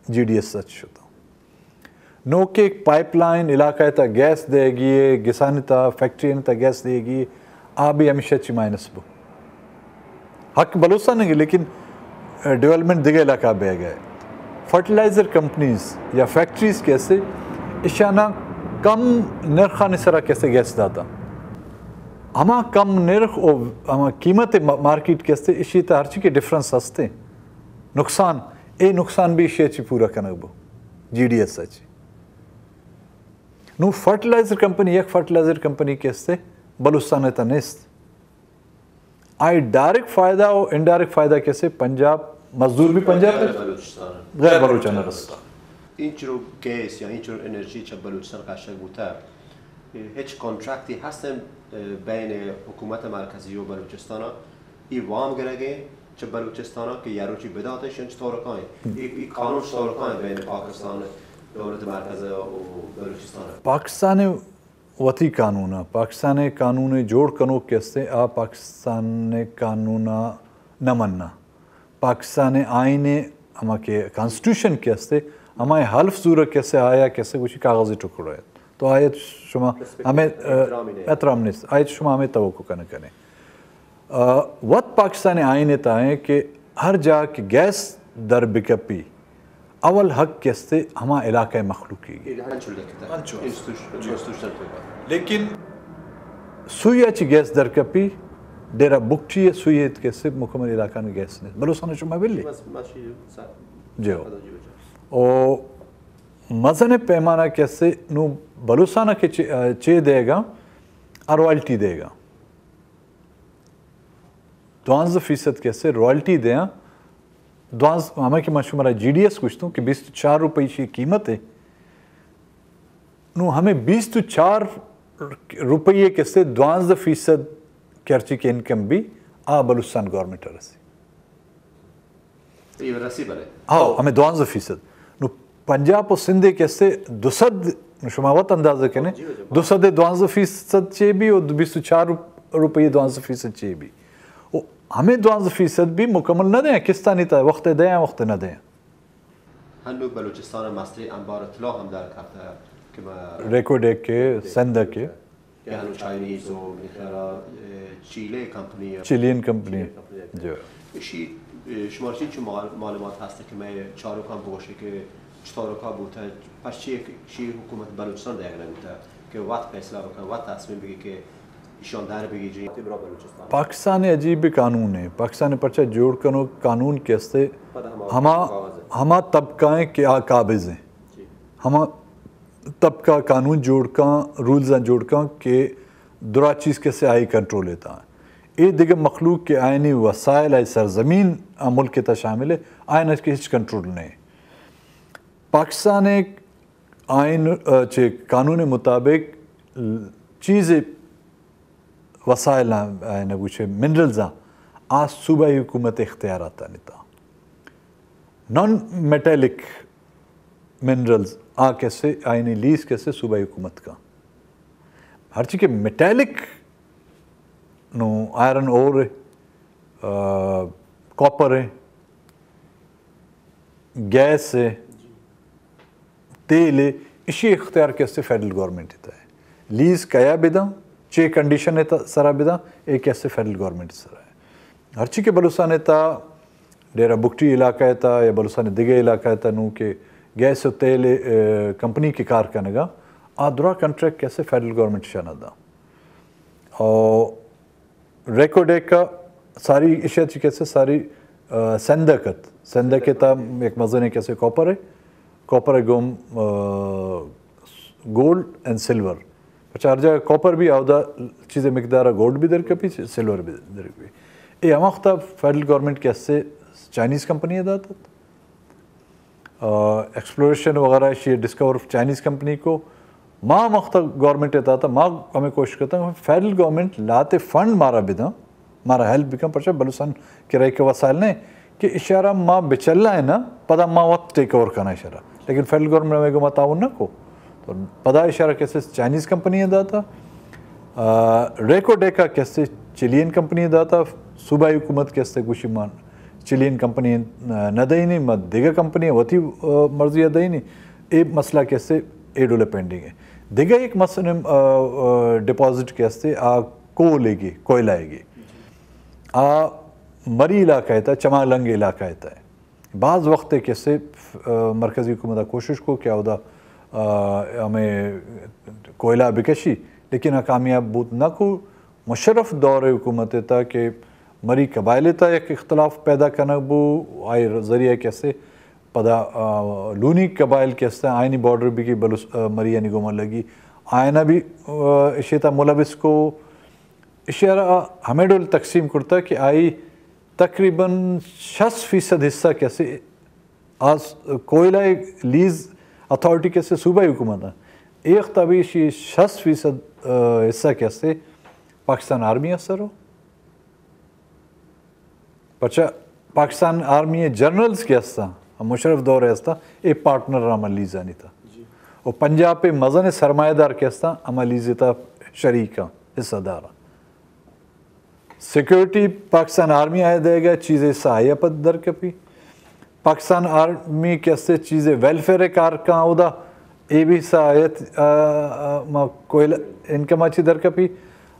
جی ڈی ایس ءَ چی شتا۔ نوکے پائپ لائن علاقہ تا گیس دے گی، گسانی تا فیکٹری تا گیس دے گی، آ بھی ہمیشہ چی مائنس بو۔ حق بلوچستان نہیں، لیکن، آ، ڈیولپمنٹ دگہ علاقہ بہ گئے۔ فرٹیلائزر کمپنیز یا فیکٹریز کسے اشانا کم نرخانی سرا کسے گیس داتا۔ ہما کم نرخ و ہما قیمت ما-، مارکیٹ کسے اشی تا ہرچی کہ ڈفرنس ہستے۔ نقصان، اے نقصان بھی اشی چی پورا کنگ بو۔ جی ڈی ایس چی۔ نوں فرٹیلائزر کمپنی، یک فرٹیلائزر کمپنی کسے بلوچستان تا نیست۔ آئی ڈائریکٹ فائدہ و انڈائریکٹ فائدہ کسے پنجاب مزدور بھی پنجاب غیر بلوچستان۔ غیر بلوچان رستا۔ اینچو گیس یا اینچو انرژی چہ بلوچستان کشگ بوتا، ہچ کانٹریکٹی ہستن بین حکومت مرکزی و بلوچستان؟ ای وام گرگے چہ بلوچستان کہ یا روچی بدات، شن چطور کائیں؟ ای، ای قانون چطور کائیں بین پاکستان، دولت مرکز و بلوچستان؟ پاکستان وتی قانون ء، پاکستان ء قانون ء جوڑ کنوک کہ است، آ پاکستان ء قانون ء نہ مننا۔ پاکستان ء آئین ء ہما کہ کانسٹیٹیوشن کہ است، ہما حلف زورگ کہ است، آیا کہ است گوشی کاغذی ٹکڑے ات۔ تو آیا شما ہمیں، ا، احترام نیست۔ آیا شما ہمیں توقع کنگ کنے۔ ء وت پاکستان ء آئین ء تہا ایں کہ ہر جاہ کہ گیس در بکپی، اول حق کہ استے ہما علاقہ ء مخلوق ء گی۔ انچو لکھتا ہے۔ انچو۔ انسٹیٹیوشن، انچو۔ انسٹیٹیوشن تو بات۔ لیکن سوئی ء چہ گیس در کپی، ڈیرہ بگٹی ء سوئی ء کہ استے مکمل علاقہ ء گیس نہیں۔ بلوچستان ء شما بلی؟ بس، ماشی سا-، جی ہو۔ جی ہو۔ او مزن پیمانہ کہ استے نو بلوچستان ء کہ چے، چے دیگا، ء روائلٹی دیگا۔ دوانزدہ فیصد کہ استے روائلٹی دیاں، دوانزدہ، ہمے کہ من شمارا جی ڈی ایس گوشتوں کہ بیست و چار روپے ایشی قیمت ہے، نو ہمے بیست و چار روپے کہ استے دوانزدہ فیصد کہ ہرچی کہ انکم بی، آ بلوچستان گورنمنٹ ء رسی۔ اے رسی بلے۔ ہاں، ہمے دوانزدہ فیصد۔ نو پنجاب و سندھ کہ استے دو سد، نو شما وت اندازہ کنے، جی، جی۔ دو سد دوانزدہ فیصد چے بی و بیست و چار روپ-، روپے دوانزدہ فیصد چے بی۔ و ہمے دوانزدہ فیصد بی مکمل نہ دیں، قسطانی تا وقت دیں، وقت نہ دیں۔ ہنو بلوچستان مستری انبار طلا ہم در کپتا کہ ما ریکوڈک کے، سندک کے۔ کہ ہنو چائنیز و میخیرا، اے، چیلے company, Chilean company. Chilean company. جو۔ اشی، اے، شمار چین چو مال-، معلومات ہست کہ میں چاروکاں بگوشے کہ چطور کا بوتا، پرچی کہ شی حکومت بلوچستان دیگ نہ بوتا کہ وقت فیصلہ بکن، وقت تصمیم بگی کہ ایشان در بگی جی۔ پاکستان عجیب قانون ہے۔ پاکستان پرچا جوڑ کنو قانون کہ استے پدا ہما، ہما کاغذ ہے۔ ہما طبقہ ہیں کہ آ قابض ہیں۔ جی۔ ہما طبقہ قانون جوڑ کن، رولز جوڑ کن کہ درا چیز کسے آئی کنٹرول تا۔ اے دگہ مخلوق کہ آئینی وسائل آئی سرزمین آ ملک تا شامل ہے، آئین اس کے ہچ کنٹرول نہیں۔ پاکستان ایک آئین، آ، چے قانون مطابق چیز وسائل آ، آئین گوشے منرلز آ، آ صوبائی حکومت اختیارات آنی تا۔ نان میٹیلک منرلز آ کسے آئینی لیز کسے صوبائی حکومت کا۔ ہرچی کہ میٹیلک نو آئرن اور، آ، کاپر ہے، گیس ہے، تیل ہے، اشی اختیار کسے فیڈرل گورنمنٹ تا ہے۔ لیز کیا بداں، چے کنڈیشن تا سرا بداں، اے کسے فیڈرل گورنمنٹ سرا ہے۔ ہرچی کہ بلوچستان تا ڈیرہ بگٹی علاقہ تا یا بلوچستان دگہ علاقہ تا نو کہ گیس و تیل، اے، کمپنی کہ کار کنگا، آ درا کنٹریکٹ کسے فیڈرل گورنمنٹ شنا دا۔ او ریکوڈیکا ساری اشیا چی کسے ساری، آ، سندکت۔ سندکت تا یک مزنے کسے کاپر ہے۔ کاپر گوم، آ، گولڈ اینڈ سلور۔ پچا ہر جگہ کاپر بھی آودا چیز مقدار گولڈ بھی در کپی، سلور بھی در کپی۔ اے ہما وقتا فیڈرل گورنمنٹ کسے چائنیز کمپنی داتا۔ آ، ایکسپلوریشن وغیرہ شی ڈسکور چائنیز کمپنی کو۔ ما مخت گورنمنٹ ء تحت ما ہمیں کوشش کرتا ہوں فیڈرل گورنمنٹ لاتے فنڈ مارا بداں، مارا ہیلپ بکن، پرچہ بلوچستان کرائے کے وسائل نہیں کہ اشارہ ما بچلا ہے نا، پدا ما وقت ٹیک اوور کرنا اشارہ۔ لیکن فیڈرل گورنمنٹ ہمیں کو ما تعاون نہ کو۔ تو پدا اشارہ کسے چائنیز کمپنی داتا، آ، ریکو ڈیکا کسے چلین کمپنی داتا، صوبائی حکومت کسے گوشی مان چلین کمپنی، آ، نہ دئینی، ما دگہ کمپنی وتی، آ، مرضی دئینی۔ اے مسئلہ کسے اے ڈولے پینڈنگ ہے۔ دگہ ایک مسئلہ، آ، آ، ڈپازٹ کسے آ کولے گی، کوئلہ گی۔ آ مری علاقہ ہے تا، چمالنگ علاقہ ہے تا۔ باز وقت کسے، آ، مرکزی حکومت کوشش کو کہ اودا، آ، ہمیں کوئلہ بکشی، لیکن آ کامیاب بوت نہ کو۔ مشرف دور حکومت تا کہ مری قبائل تا یک اختلاف پیدا کنگ بو، آئی ذریعہ کسے پدا، آ، لونی قبائل کسے آئینی بارڈر بگی بلوچ-، آ، مری یعنی گوما لگی۔ آئینہ بھی، آ، اشی تا ملوث کو، اشی را ہمیں ڈول تقسیم کرتا کہ آئی تقریباً شست فیصد حصہ کسے آس-، کوئلہ لیز اتھارٹی کسے صوبائی حکومت ءَ، ایخت ابھی شی شست فیصد، آ، حصہ کسے پاکستان آرمی ءَ سر ہو۔ پچا پاکستان آرمی ءِ جنرلز کہ ہستاں، مشرف دور ءَ ہستاں، اے پارٹنر ہما لیزانی تھا۔ جی۔ و پنجاب ءِ مزن سرمایہ دار کہ ہستاں، ہما لیز ءِ تھا شریک آں، حصہ دار آں۔ سیکورٹی پاکستان آرمی ءَ دئیگ ءَ، چیزے سا آئی ءَ پد در کپی۔ پاکستان آرمی کہ ہستے چیزے ویلفیئر ءِ کار کاں اودا، اے بھی سا آئی ءَ، آ، آ، ما کوئلہ انکم ءَ چی در کپی۔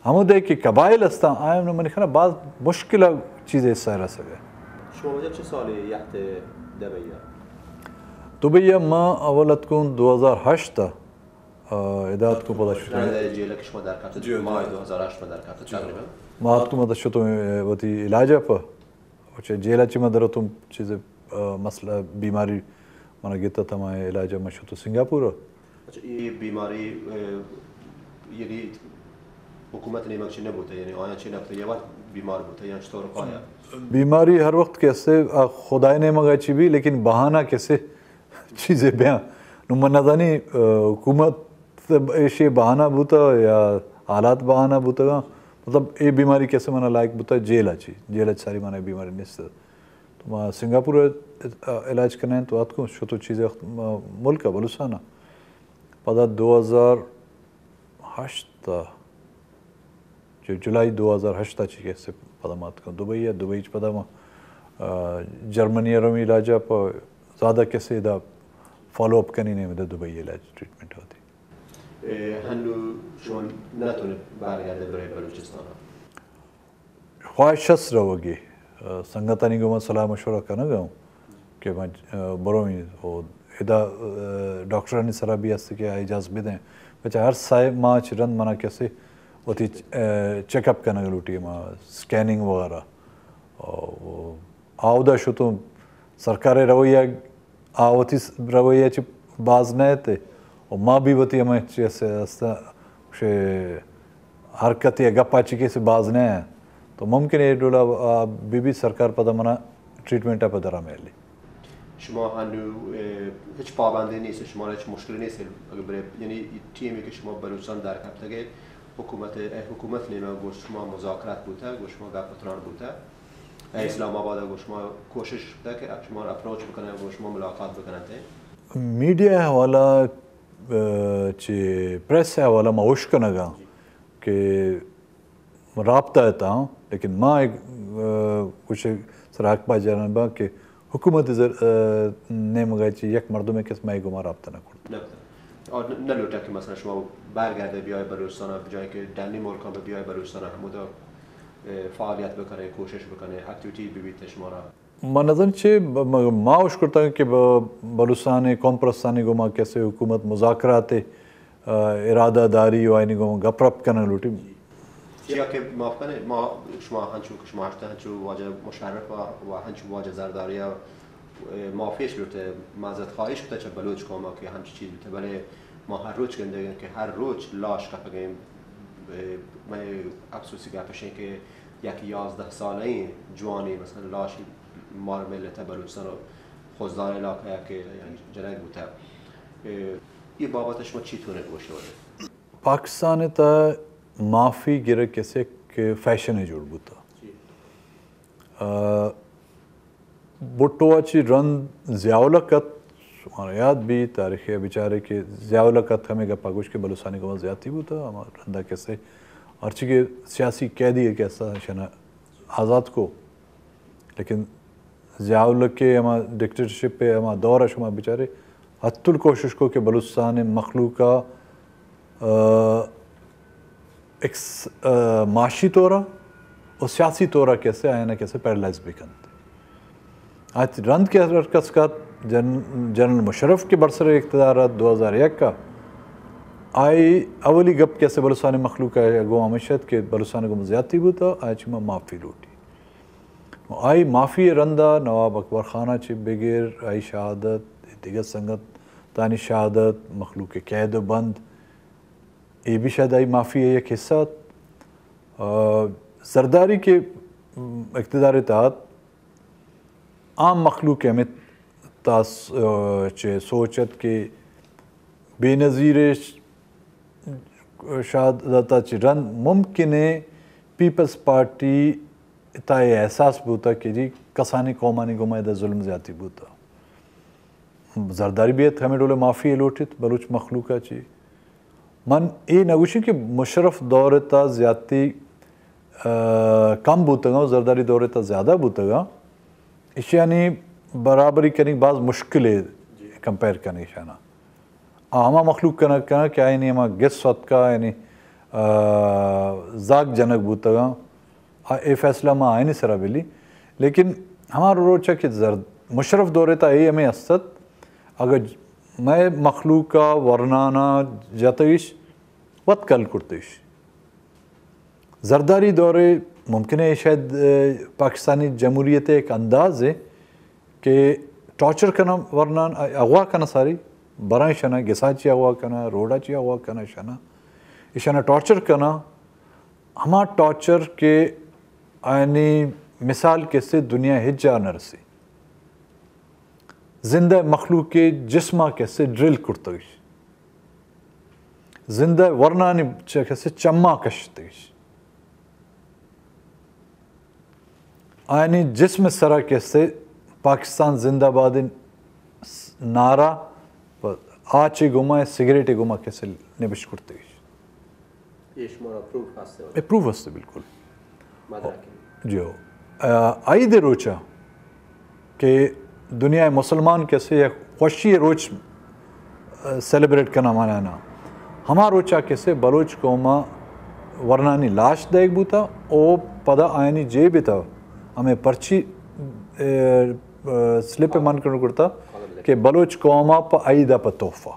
ہمودے کہ قبائل ہستاں، آیاں نوں منی خیال ءَ باز مشکل ءَ چیزے سا رسگ ءَ۔ شما واجہ چہ سالے یات دبئی ءَ؟ دبئی ءَ ما اول اتکوں دو ہزار ہشت ءَ۔ آ، ادا اتکوں پدا شتوں۔ جیل ءَ کہ شما در کپت، جی، جی۔ ماہ دو ہزار ہشت ءَ در کپت، جی۔ تقریباً۔ ما اتکوں پدا شتوں، اے، وتی علاج ءَ پہ۔ و چہ جیل ءَ چہ ما در اتوں چیزے، آ، مسئلہ بیماری منا گیت ات، ہما علاج ءَ ما شتوں سنگاپور ءَ۔ اچھا، اے بیماری، آ، یعنی حکومت نیمگ چہ نہ بوتہ، یعنی آیاں چہ نہ بوتہ، یا وت بیمار بوتہ، یا چطور آیا؟ بیماری ہر وقت کسے، آ، خدائے نیمگ ءَ چہ بی، لیکن بہانہ کسے چیزے بیاں۔ نوں من نزانی، آ، حکومت ایشی بہانہ بوتہ یا حالات بہانہ بوتگاں۔ مطلب، اے بیماری کسے منا لائق بوتہ جیل ءَ چی۔ جیل ءَ چہ ساری منا اے بیماری نیست۔ تو ما سنگاپور ءَ علاج کنائیں تو اتکوں، شتوں چیزے وقت ما ملک ءَ، بلوچستان ءَ۔ پدا دو ہزار ہشت ءَ، جو جولائی دو ہزار ہشت ءَ چی کسے پدا ما اتکوں دبئی ءَ، دبئی چہ پدا ما، آ، جرمنی ءَ رویں علاج ءَ پہ زیادہ کسے دا فالو اپ کنی نیم دا دبئی علاج ٹریٹمنٹ ہوتی۔ اے، ہنو شما نہ تو برگردے برے بلوچستان ءَ؟ خواہش ہست روگی۔ آ، سنگتانی گوما صلاح مشورہ کنگ ءَ اوں کہ من، آ، برویں۔ او ادا، آ، ڈاکٹرانی سرا بھی ہست کہ اجازت بدیں۔ بچہ ہر سہ ماہ چہ رند منا کسے وتی، آ، چیک اپ کنگ لوٹی، ما اسکیننگ وغیرہ۔ او آودا شتوں سرکار ءِ رویہ آ وتی س-، رویہ چہ باز نہ ات و ما بھی وتی ہمے چیز است، گوشے حرکت یا گپا چہ کسے باز نہ ات۔ تو ممکن اے ڈولا آ بی بی سرکار پدا منا ٹریٹمنٹ ءَ پدا را میلی۔ شما انو، اے، ہچ پابندی نیست، شما را ہچ مشکل نیست، اگر برے، یعنی ٹیمی کہ شما بلوچستان در کپتگے، حکومت، اے، حکومت نیمہ گوش شما مذاکرات بوتا، گوش شما گپ و تران بوتا۔ اے اسلام آباد ءَ گوں شما کوشش کتگ کہ شما اپروچ بکنن، گوں شما ملاقات بکنن تے؟ میڈیا ءِ حوالہ، آ، چہ پریس ءِ حوالہ ما ہوش کنگ ءَ کہ رابطہ ءَ تاں، لیکن ما ایک، آ، کچھ سرا حق با جانب ءَ کہ حکومت ءِ زر-، آ، نیمگ ءَ چہ یک مردمے کس مئے گوما رابطہ نہ کرت۔ نہ کتگ۔ اور نہ، نہ لوٹا کہ مثلاً شما برگردے بیائے بلوچستان ءَ، بجائے کہ ڈنی ملکاں بہ بیائے بلوچستان ءَ، ہمودا، اے، فعالیت بکنے، کوشش بکنے، ایکٹیویٹی ببیت شمارا۔ من نزان چے ب-، م-، ما ہوش کرتگ کہ ب-، بلوچستان ءِ قوم پرستانی گوما کسے حکومت مذاکرات ءِ، آ، ارادہ داری و آیانی گوما گپ رپ کنگ لوٹی۔ چیا کہ معاف کنے، ما شما ہنچو کہ شما ہشت ہنچو واجہ مشرف ءَ و ہنچو واجہ زرداری ءَ، اے، معافیش لوٹے، معذرت خواہیش کتہ چہ بلوچ قوم ءَ کہ ہنچو چیز بیتہ، بلے ما ہر روچ گندگیں کہ ہر روچ لاش کپگیں، اے، مئے افسوسی گپ اش انت کہ یک یازدہ سالہ ایں جوانیں مثلاً لاشے مار ملتہ بلوچستان و خضدار علاقہ ءَ کہ جنگ بوتہ۔ اے، اے بابت شما چی تونے گوشے ولے؟ پاکستان ءِ تہ معافی گرگ کسے کہ فیشن ءَ جوڑ بوتہ۔ آ، بھٹو ءَ چہ رند ضیاء الحق ات، شمارا یات بی تاریخ ءَ بچارے کہ ضیاء الحق ات ہمے گپا گوش کہ بلوچستانی گوما زیاتی بوتہ، ہما رندا کسے ہرچی کہ سیاسی قیدی ءَ کہ ہستا اشانا آزاد کو، لیکن ضیاء الحق ءِ ہما ڈکٹیٹرشپ ءِ ہما دور ءَ شما بچارے، ہتل کوشش کو کہ بلوچستان ءِ مخلوق ءَ، آ، ایک س-، آ، معاشی طور ءَ و سیاسی طور ءَ کسے آیانا کسے پیرالائز بکنت۔ آ چہ رند کہ ہر کس کات، جن-، جنرل مشرف کہ برسر اقتدار ات دو ہزار یک ءَ، آئی اولی گپ کسے بلوچستان ءِ مخلوق ءَ گوں ہمیش ات کہ بلوچستان ءَ گوں زیاتی بوتہ، آئی چہ ما معافی لوٹی۔ آئی معافی ءِ رندا نواب اکبر خان ءَ چہ بگر آئی شہادت، دگہ سنگتانی شہادت، مخلوق ءِ قید و بند، اے بھی شاید آئی معافی ءِ یک حصہ ات۔ آ، زرداری کہ اقتدار ءِ تہا ات، عام مخلوق ء ہمے تاس-، چہ سوچ ات کہ بے نظیر ء شہادت ء چہ رند ممکن ء پیپلز پارٹی ء تہ ء احساس بوتگ کہ جی کسانیں قومانی گوما ادا ظلم زیاتی بوتگ۔ زرداری بیت ہمے ڈول ء معافی ء لوٹیت بلوچ مخلوق ء چہ۔ من اے نہ گوشیں کہ مشرف دور ء تہ زیاتی، آ، کم بوتگاں و زرداری دور ء تہ زیادہ بوتگاں۔ ایشانی برابری کنگ باز مشکل ہے، کمپیئر کنگ ایشانا۔ آ ہما مخلوق کنگ کنگ کہ آئینی ہما گس اتکا، یعنی، آ، زاگ جنگ بوتگاں۔ آ، اے فیصلہ ما آئینی سرا بلی۔ لیکن ہما روچا کہ زرد-، مشرف دور ء تہ اے ہمے است ات، اگہ مئے مخلوق ء ورنانا جتگش، وت کل کرتش۔ زرداری دور ء ممکن ہے شاید، اے، پاکستانی جمہوریت ء یک اندازے کہ ٹارچر کناں ورنان، اغوا کناں ساری، براں ایشاناں گسا چی اغوا کناں، روڈا چی اغوا کناں ایشاناں، ایشاناں ٹارچر کناں، ہما ٹارچر کہ آیانی مثال کسے دنیا ہچ جا نہ رسی۔ زندہ مخلوق ء جسما کسے ڈرل کرتگش، زندہ ورنانی چہ کسے چما کشتگش۔ آیانی جسم سرا کسے پاکستان زندہ بادیں نعرہ پہ آچے گوما، سگریٹے گوما کسے نبشت کرتگش۔ اے شمارا پروف ہست؟ اے پروف ہست، بالکل۔ مدرک۔ جی ہو۔ آ، عید روچا کہ دنیا مسلمان کسے یک خوشی روچ، آ، سیلیبریٹ کنا منانا۔ ہما روچا کسے بلوچ قوما ورنانی لاش دیگ بوتا او پدا آیانی جیب تا ہمیں پرچی، اے، آ، سلپ من کرتا کہ بلوچ قوما پہ عید پہ تحفہ۔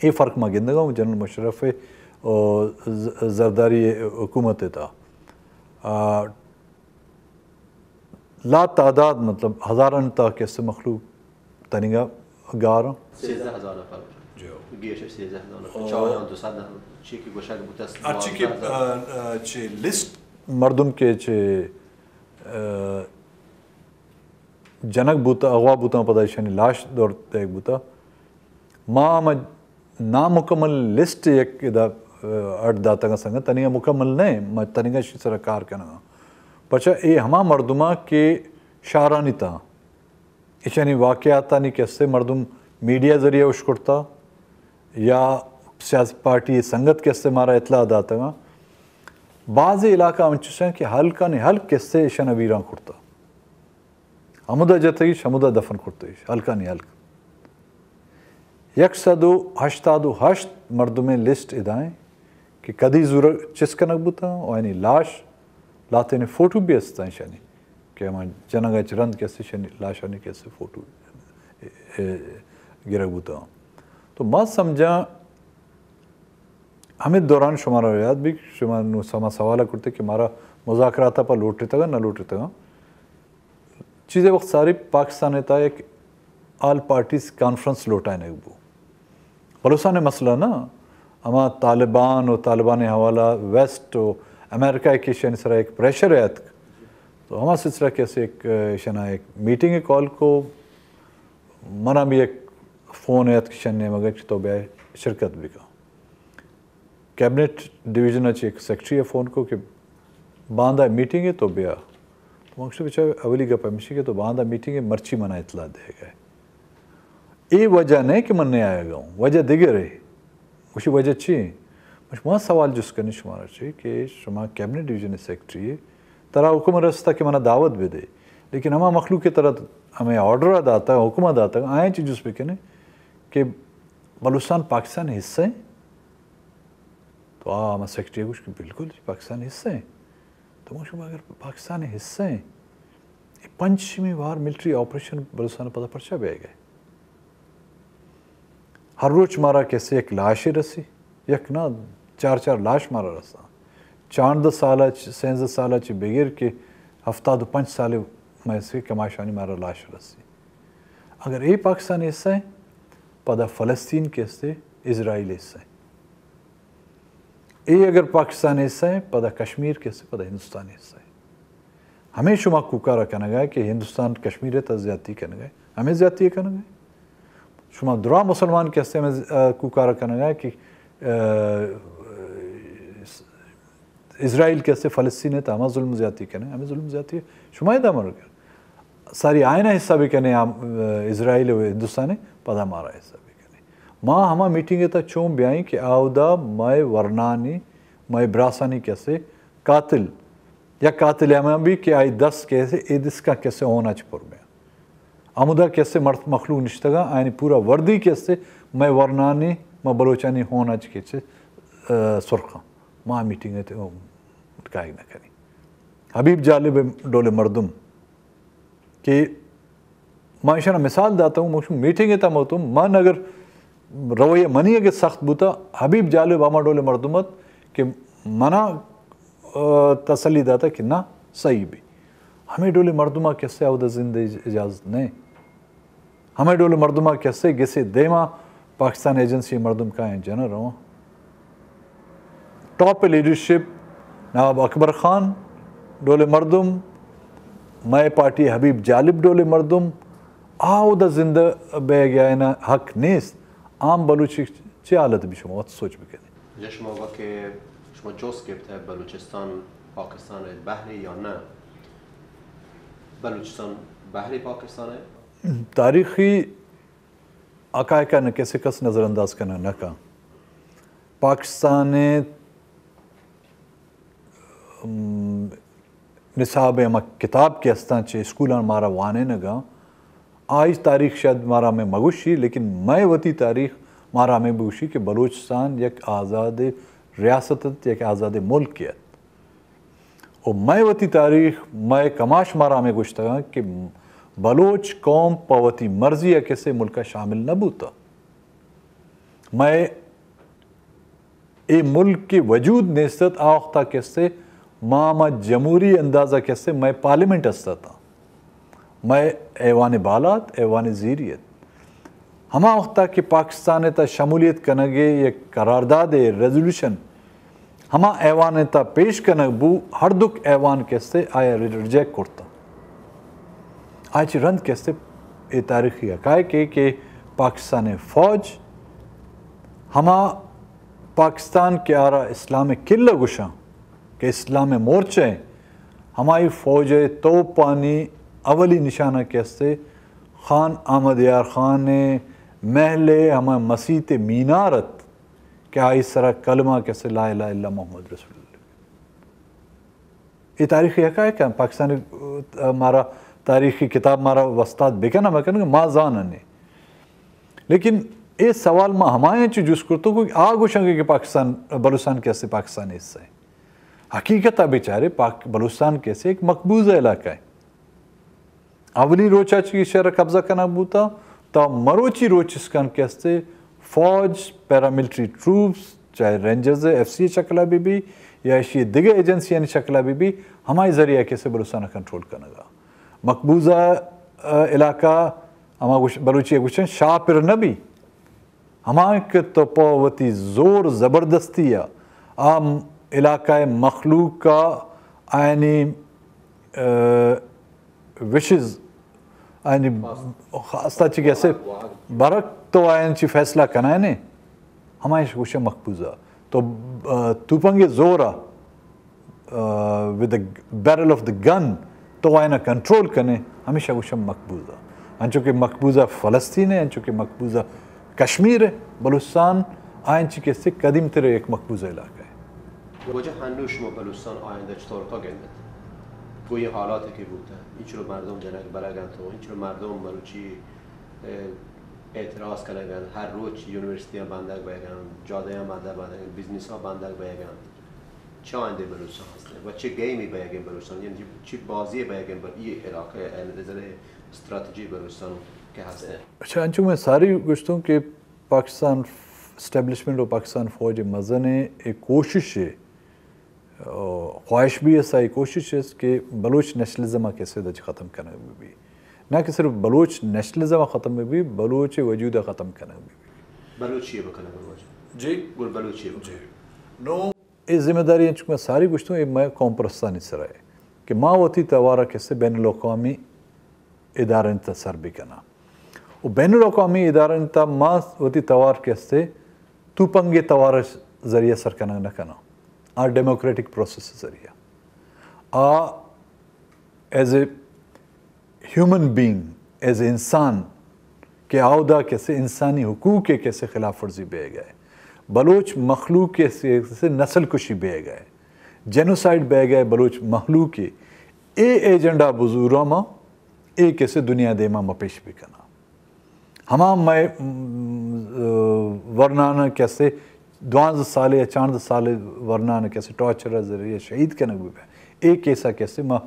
اے فرق ما گندگا ہوں جنرل مشرف ء و ز-، زرداری حکومت ء تھا۔ آ، لا تعداد، مطلب، ہزارانی تھا کسے مخلوق تنیگا گار۔ سیزدہ ہزار نفر۔ جو۔ گیش سیزدہ ہزار نفر۔ او۔ چاہاں دو سد چی کی گوشگ بوتس، ہرچی کہ، دوازدہ ہزار۔ آ، آ، چی لسٹ مردم کے چی، آ، جنگ بوتا، اغوا بوتا، پدا ایشانی لاش دور دیگ بوتا۔ ما ہم نامکمل لسٹ یک ادا، آ، اڈ داتگا سنگت، تنیگا مکمل نہ، ما تنیگا اشی سرا کار کنگا۔ پچا اے ہما مردماں کہ شہرانی تا، ایشانی واقعاتانی کسے مردم میڈیا ذریعہ اشکرتا یا سیاسی پارٹی سنگت کسے مارا اطلاع داتگا۔ بعض علاقہ ہم چوشن کہ ہلکانی ہلک کسے ایشانا ویران کرتا۔ ہمودا جتگیش، ہمودا دفن کرتگیش، ہلکانی ہلک۔ یک سد و ہشتاد و ہشت مردمیں لسٹ ادا ایں کہ کدی زور چست کنگ بوتاں و آیانی لاش، لاتین فوٹو بھی است ایشانی کہ ہما جنگ اچ رند کسی شانی لاشانی کسی فوٹو، اے، اے، گرگ بوتاں۔ تو ما سمجھاں ہمیں دوران شمارا یاد بھی، شما نو سما سوال کرتے کہ مارا مذاکرات پر لوٹتگا نہ لوٹتگا۔ چیزے وقت ساری پاکستان ء تھا یک آل پارٹیز کانفرنس لوٹائینگ بو۔ بلوچستان ء مسئلہ نا، ہما طالبان و طالبان ء حوالہ ویسٹ و امریکہ ء کہ ایشانی سرا یک پریشر ء اتک۔ تو ہما سلسلہ کہ اسے یک، اشانا یک میٹنگ ء کال کو، منا بھی یک فون ء اتک شن نیمگ ء کہ تو بیا شرکت بکن۔ کیبنٹ ڈویژن ء چہ یک سیکرٹری ء فون کو کہ باندا میٹنگ ء تو بیا۔ تو من گوشت، بچا، اولی گپ ہمیشی کہ تو باندا میٹنگ ء مرچی منا اطلاع دے گئے۔ اے وجہ نہ کہ من نہ آیگ ء اوں، وجہ دگرے۔ گوشی، وجہ چی؟ من شما سوال جست کنی شمارا چی کہ شما کیبنٹ ڈویژن ء سیکرٹری ئے، ترا حکم رستا کہ منا دعوت بدے، لیکن ہما مخلوق کہ ترا ہمیں آرڈر داتا، حکم داتا، آیاں چی جست بکنے کہ بلوچستان پاکستان حصہ ایں؟ تو آ ہما سیکرٹری گوشت کہ بالکل جی، پاکستان حصہ ایں۔ تو من گوشت، اگر پاکستان حصہ ایں، اے پنچمی وار ملٹری آپریشن بلوچستان پدا پرچا بیگ ء؟ ہر روچ مارا کسے یک لاشے رسی، یک نہ، چار چار لاش مارا رساں۔ چاردہ سال ء چ-، سیزدہ سال ء چہ بگر کہ ہفتاد و پنچ سال ء مئے سے کماشانی مارا لاش رسی۔ اگر اے پاکستان حصہ ایں، پدا فلسطین کہ استے اسرائیل حصہ ایں۔ اے اگر پاکستان حصہ ایں، پدا کشمیر کہ استے، پدا ہندوستان حصہ ایں۔ ہمے شما کوکارا کنگا کہ ہندوستان کشمیر ءِ تہ زیاتی کنگا، ہمے زیاتی کنگا۔ شما درا مسلمان کہ ہستے ہمے ز-، آ، کوکارا کنگا کہ، آ، اس-، اسرائیل کہ ہستے فلسطین ءِ تہ ہما ظلم زیاتی کنگا، ہمے ظلم زیاتی شما ادا مرگ۔ ساری آئین ءَ حصہ بکنے، آ، اسرائیل و ہندوستان ءَ، پدا مارا حصہ بکنے۔ ما ہما میٹنگ ءِ تہ چون بیائیں کہ آودا مئے ورنانی، مئے براسانی کہ ہستے قاتل، یک قاتل ہما بی کہ آئی دست کہ ہستے اے دسکا کہ ہستے ہونا چہ پر بیا۔ ہمودا کہ ہستے مرد مخلوق نشتگا، آیانی پورا وردی کہ ہستے مئے ورنانی، ما بلوچانی ہونا چہ کہ ہستے، آ، سرخاں۔ ما میٹنگ ءِ تہ کائیگ نہ کنی۔ حبیب جالب ڈول مردم کہ ما ایشانا مثال داتا ہوں، مشو میٹنگ ءِ تہ متوں، من اگر رویہ منی اگر سخت بوتا، حبیب جالب ہما ڈول مردم ات کہ منا، آ، تسلی داتا کہ نہ، صحیح بی۔ ہمے ڈول مردما کہ ہستے اودا زندہ اج-، اجازت نہیں۔ ہمے ڈول مردما کہ ہستے گسے دیما پاکستان ایجنسی مردم کائیں جنہ رواں۔ ٹاپ لیڈرشپ نواب اکبر خان ڈول مردم، مئے پارٹی حبیب جالب ڈول مردم، آ اودا زندہ بیگ آئینا حق نیست۔ عام بلوچی چی حالت بی، شما وت سوچ بکنی۔ جا شما وقت کہ شما جست گپتہ بلوچستان پاکستان بحری یا نہ؟ بلوچستان بحری پاکستان ہے؟ تاریخی حقائق ءَ نہ کسے کس نظر انداز کنگ نہ کن۔ پاکستان ءِ، ام، نصاب ءِ ہما کتاب کہ استاں چہ اسکولاں مارا وانینگ ءَ، آئی تاریخ شاید مارا ہمے مگوشی، لیکن مئے وتی تاریخ مارا ہمے بگوشی کہ بلوچستان یک آزاد ریاست ات، یک آزاد ملکے ات۔ و مئے وتی تاریخ، مئے کماش مارا ہمے گوشتگاں کہ بلوچ قوم پہ وتی مرضی ءَ کسے ملک ءَ شامل نہ بوتہ۔ مئے اے ملک کہ وجود نیست ات، آ وختا کسے ما، ما جمہوری اندازہ کسے مئے پارلیمنٹ است اتاں۔ مئے ایوان بالا ات، ایوان زیری ات۔ ہما وختا کہ پاکستان ءِ تہ شمولیت کنگ ءِ یک قرارداد ءِ ریزولوشن ہما ایوان ءِ تہ پیش کنگ بو، ہر دک ایوان کسے آیا ری-، ریجیکٹ کرتا۔ آئی چہ رند کسے اے تاریخی حقائق ءِ کہ پاکستان ءِ فوج ہما پاکستان کہ آرا اسلام ءِ قلعہ گوشاں، کہ اسلام ءِ مورچہ ءِ، ہمائی فوج ءِ توپانی اولی نشانہ کہ استے خان احمد یار خان ءِ محل ءِ ہما مسیت ءِ مینار ات کہ آئی سرا کلمہ کہ استے لا الہ الا محمد رسول اللہ۔ اے تاریخی حقائق ہیں۔ پاکستانی، آ، مارا تاریخی کتاب مارا وستات بکن ہم کن ما زانن۔ لیکن اے سوال ما ہمایاں چو جست کرتو کہ آ گوشن کہ پاکستان، بلوچستان کہ استے پاکستانی حصہ ہے۔ حقیقت ءَ بچارے، پاک، بلوچستان کسے یک مقبوضہ علاقہ ہے۔ اولی روچ ءَ چہ شہر قبضہ کنگ بوتا، تا مروچی روچ اسکان کہ استے فوج، پیراملٹری ٹروپس، چاہے رینجرز ایف سی شکل ءَ بہ بی یا ایشی دگہ ایجنسیانی شکل ءَ بہ بی، ہمائی ذریعہ کسے بلوچستان ءَ کنٹرول کنگا۔ مقبوضہ، آ، علاقہ، ہما گوش-، بلوچی ءَ گوشن شاہ پر نہ بی۔ ہما کہ تو پہ وتی زور زبردستی ءَ آ علاقہ ءِ مخلوق ءَ آیانی، آ، وشز، آیانی خواستہ چی کسے برک تو آیان چی فیصلہ کنائنے، ہمایش گوشے مقبوضہ۔ تو، آ، توپنگ زور ءَ آ، with the barrel of the gun تو آئینا کنٹرول کنے، ہمیشہ گوشم مقبوضہ۔ انچو کہ مقبوضہ فلسطین ہے، انچو کہ مقبوضہ کشمیر ہے، بلوچستان آئین چی کسے قدیم تر یک مقبوضہ علاقہ ہے۔ واجہ ہنو شما بلوچستان آئندہ چطور کا گندت؟ گوئی حالات کہ بوتا، انچو مردم جنگ برگ انت و انچو مردم مروچی، اه، اعتراض کنگ انت، ہر روچ یونیورسٹیاں بندگ بیگ انت، جادیاں بندگ بیگ انت، بزنساں بندگ بیگ انت۔ چہ آئندہ بلوچستان ہست و چہ گیمی بیگیں بلوچستان، یعنی چہ بازی بیگیں بل-، یہ علاقہ ءِ نظر استراتیجی بلوچستان کہ ہست۔ اچھا، انچو میں ساری گوشتوں کہ پاکستان اسٹیبلشمنٹ و پاکستان فوج مزن ایک کوشش ہے، آ، خواہش بھی ہے، ساری کوشش ہے کہ بلوچ نیشنلزم کسے دچ ختم کنگ بھی، نہ کہ صرف بلوچ نیشنلزم ختم بھی، بلوچ وجود ختم کنگ بھی۔ بلوچی بکنگ بلوچ۔ جی۔ گل بلوچی بکنگ۔ جی۔ نو۔ اے ذمہ داری انچو کہ ساری گوشتوں، اے مئے قوم پرستانی سرا ہے۔ کہ ما وتی توار ءَ کسے بین الاقوامی ادارہ تا سر بکناں۔ و بین الاقوامی ادارہ تا ما وتی توار کسے توپنگے توار ذریعہ سر کنگ نہ کناں۔ آ ڈیموکریٹک پروسیس ذریعہ۔ Uh as a human being, as a انسان کہ آودا کسے انسانی حقوق ءِ کسے خلاف ورزی بیگ ءَ، بلوچ مخلوق ءِ کسے نسل کشی بیگ ءَ، جینوسائیڈ بیگ ءَ بلوچ مخلوق ءِ، اے ایجنڈا بزوراں ما اے کسے دنیا دیما ما پیش بکناں۔ ہما مئے، م، ورنان کسے دوانزدہ سالے یا چاردہ سالے ورنان کسے ٹارچر ذریعہ شہید کنگ بہ بہ، اے کیسا کسے ما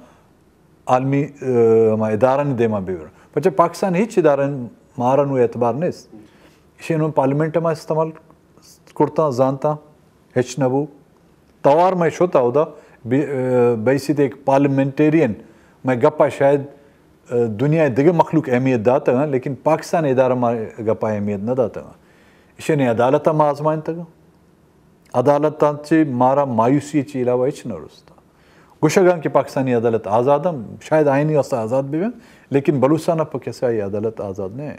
عالمی، ء، ہما ادارانی دیما بہ برن۔ پرچہ پاکستان ہچ ادارہ مارا نو اعتبار نیست۔ ایشی نو پارلیمنٹ ما استعمال کرتا، زانتا، ہچ نہ بو۔ توار مئے شت اودا، بی-، ء، بیسیت ایک پارلیمنٹیرین مئے گپا شاید، ء، دنیا دگہ مخلوق اہمیت داتگاں، لیکن پاکستان ادارہ ما گپا اہمیت نہ داتگاں۔ ایشی عدالت ما آزمائنتگاں۔ عدالتاں چہ مارا مایوسی چہ علاوہ ہچ نہ رستا۔ گوشگاں کہ پاکستانی عدالت آزاد ہیں، شاید آئینی واسطہ آزاد بھی ہیں، لیکن بلوچستان پر کسے آئی عدالت آزاد نہیں ہے۔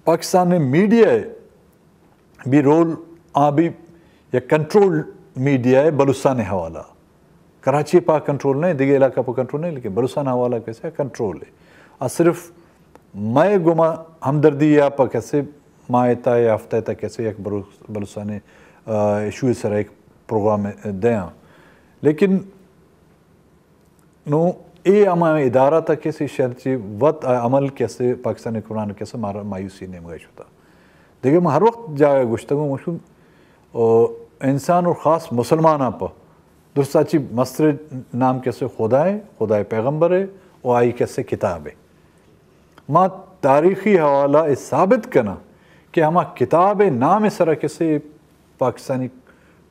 پاکستان میڈیا بھی رول آ بھی یک کنٹرول میڈیا ہے بلوچستان حوالہ۔ کراچی پا کنٹرول نہیں، دیگہ علاقہ پا کنٹرول نہیں، لیکن بلوچستان حوالہ کسے کنٹرول ہے۔ آ صرف مئے گما ہمدردی یا پا کسے ماہ تا یا ہفتہ تا کسے یک بلوچ-، بلوچستان، آ، ایشو سر ایک پروگرام دیاں۔ لیکن نو اے ہما ادارہ تا کسے شرچی وت عمل کسے پاکستان حکمران کسے مارا مایوسی نیمگا شتا۔ دیگہ ما ہر وقت جاگہ گوشتگوں، گوشتوں، او، انسان اور خاص مسلماناں پہ درستا چی مستر نام کسے خدا ہے، خدا پیغمبر ہے، او آئی کسے کتاب ہے۔ ما تاریخی حوالہ اے ثابت کناں کہ ہما کتاب نام سرا کسے پاکستانی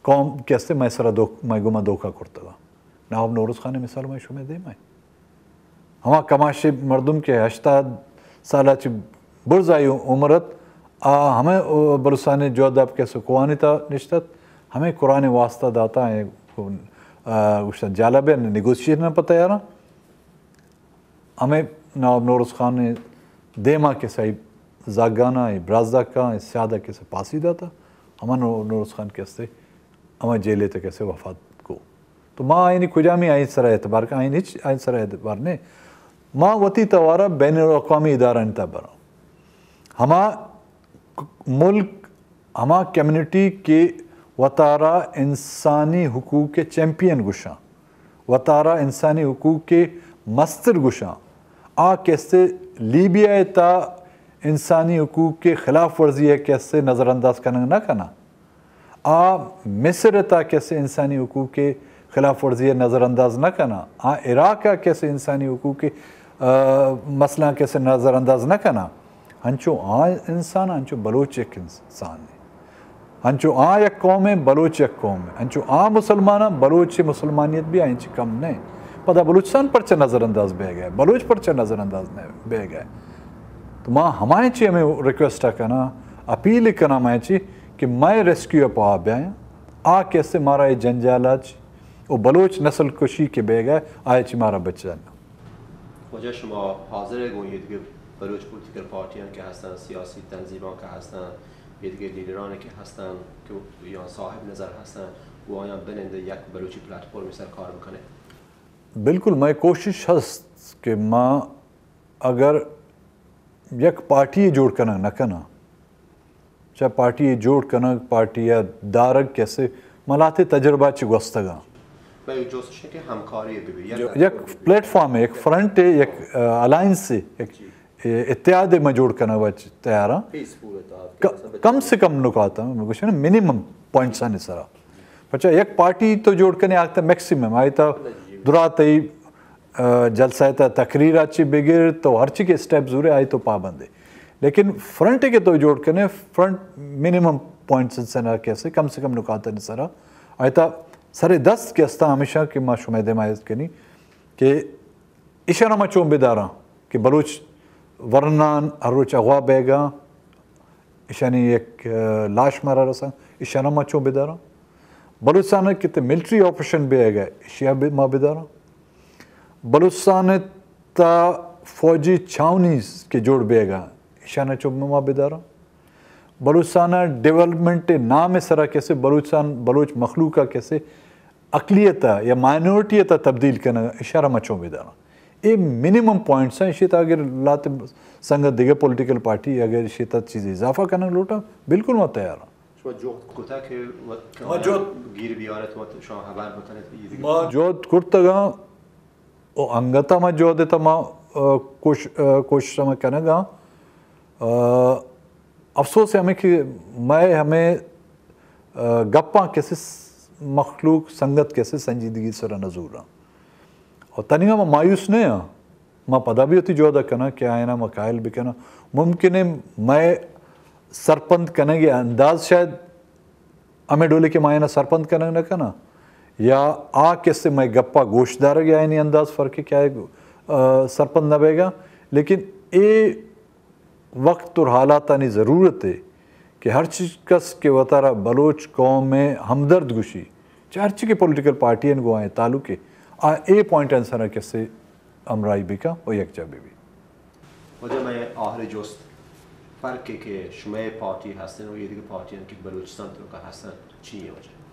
قوم کسے مئے سرا دو-، مئے گما دھوکہ کرتگا۔ نواب نوروز خان مثال مئے شمے دے مئے۔ ہما کماشے مردم کہ ہشتاد سالا چہ برز آئی عمرت، آ ہمیں بلوچستان جواب داب کسے کوانی تا نشتت، ہمیں قرآن واسطہ داتا ہیں، آ، گوشتن جالب ہے، نیگوشیشن پہ تیاراں۔ ہمیں نواب نوروز خان دیما کسے زاگانا، برازداکا، سیادہ کسے پاسی داتا، ہما نو-، نوروز خان کسے ہما جیلے تا کسے وفات کو۔ تو ما آئینی کجامی آئین سرا اعتبار کا، آئین ہچ آئین سرا اعتبار نے۔ ما وتی توارا بین الاقوامی ادارہ تا برا۔ ہما ملک، ہما کمیونٹی کہ وتارا انسانی حقوق کے چیمپئن گوشاں، وتارا انسانی حقوق کے مستر گوشاں، آ کسے لیبیا تا انسانی حقوق کے خلاف ورزی ہے کسے نظر انداز کنگ نہ کنا۔ آ مصر تا کسے انسانی حقوق کے خلاف ورزی ہے نظر انداز نہ کنا۔ آ عراق کسے انسانی حقوق کے، آ، مسئلہ کسے نظر انداز نہ کنا۔ ہنچو آ انسان، ہنچو بلوچ یک انسان ہے۔ ہنچو آ یک قوم ہے، بلوچ یک قوم ہے۔ ہنچو آ مسلمان ہیں، بلوچ مسلمانیت بھی آئیں چی کم نہیں۔ پدا بلوچستان پرچہ نظر انداز بہ گئے، بلوچ پرچہ نظر انداز نہیں بہ گئے۔ تو ما ہمائیں چی ہمیں ریکویسٹ کنا، اپیل کنا ہمائیں چی کہ مئے ریسکیو پا بیائیں، آ کسے مارا اے جنجالا چی و بلوچ نسل کشی کہ بیگا آئے چی مارا بچانا۔ واجہ شما حاضر ہے گوں یہ دیگه بلوچ پولیٹیکل پارٹیاں کہ ہستن، سیاسی تنظیماں کہ ہستن، یہ دیگه لیڈران کہ ہستن کہ یا صاحب نظر ہستن، گوں آیاں بنند یک بلوچی پلیٹ فارم سر کار بکنه؟ بالکل، مئے کوشش ہست کہ ما اگر یک پارٹی جوڑ کنگ نہ کناں، چہ پارٹی جوڑ کنگ، پارٹی دارگ کسے ملاتے تجربہ چہ گوستگاں۔ بلے جوستش کہ ہمکاری بہ بی، یک یک پلیٹ فارم ہے، یک فرنٹ ہے، یک، آ، الائنس ہے، یک، جی۔ اے، اتحاد ما جوڑ کنگ وچ تیار ہاں۔ پیسفل اتحاد کہ ک-، مثلاً بچے کم سے کم نکات ہاں، گوشن منیمم پوائنٹس آنے سرا۔ پچا یک پارٹی تو جوڑ کنے آکتا میکسیمم، آئی تا درا تئی، آ، جلسہ تا تقریر آ چی بگر تو ہر چی کے اسٹیپ زورے آئی تو پابند ہے۔ لیکن فرنٹ کے تو جوڑ کنے، فرنٹ منیمم پوائنٹس سنا کسے کم سے کم نکات آنے سرا۔ آئی تا سر دست کہ استا ہمیشہ کہ ما شمئے دیما عرض کنی کہ ایشاں ما چون بداراں کہ بلوچ ورنان ہر روچ اغوا بیگاں، ایشانی یک، آ، لاش مارا رساں، ایشاں ما چون بداراں؟ بلوچستان کہ تے ملٹری آپریشن بیگا، ایشیا بہ-، ما بداراں؟ بلوچستان ءِ تہ فوجی چھاؤنی کہ جوڑ بیگ ءَ، ایشاں چو ما بداراں۔ بلوچستان ءِ ڈیولپمنٹ ءِ نام ءِ سرا کسے بلوچستان، بلوچ مخلوق ءَ کسے اقلیت ءَ یا مائنورٹی ءِ تہ تبدیل کنگ ءَ، ایشاں ما چوں بداراں۔ اے منیمم پوائنٹس اَنت، ایشی ءِ تہ اگر لہتے سنگت دگہ پولیٹیکل پارٹی اگر ایشی ءِ تہ چیزے اضافہ کنگ لوٹاں، بالکل ما تیار آں۔ شما جہد کتگ کہ وت ما جہد گیر بیارت، وت شما خبر بکنت، یہ دیگه۔ ما جہد کرتگ اَنت ءُ انگت ءَ ما جہد ءِ تہ ما، آ، کوش-، آ، کوشش ہم کنگ ءَ اَنت۔ آ، افسوس ہمے کہ مئے ہمے، آ، گپاں کسے س-، مخلوق سنگت کسے سنجیدگی ءِ سرا نہ زوراں۔ ءُ تنیگا ما مایوس نہ آں۔ ما پدا بھی وتی جہد ءَ کناں کہ آیاں ما قائل بکناں۔ ممکن اِنت مئے سرپند کنگ ءِ انداز شاید ہمے ڈولے کہ ما آیاں سرپند کنگ نہ کناں، یا آ کسے مئے گپ ءَ گوش دارگ ءِ آیانی انداز فرق اِنت کہ آ، آ، سرپند نہ بیگ ءَ اَنت۔ لیکن اے وقت اور حالاتانی ضرورت اِنت کہ ہر چیز کس کہ وتارا بلوچ قوم ءِ ہمدرد گوشی، چہ ہرچی کہ پولیٹیکل پارٹی اَنت گوں آیاں تعلق اِنت، آ اے پوائنٹ ءِ سرا کسے ہمراہی بکن ءُ یکجاہ بہ بی۔ واجہ، مئے آخری جست، فرق کہ شمئے پارٹی ہستن ءُ یہ دیگه پارٹی اَنت کہ بلوچستان ءِ توکا ہستن، چی اِنت واجہ؟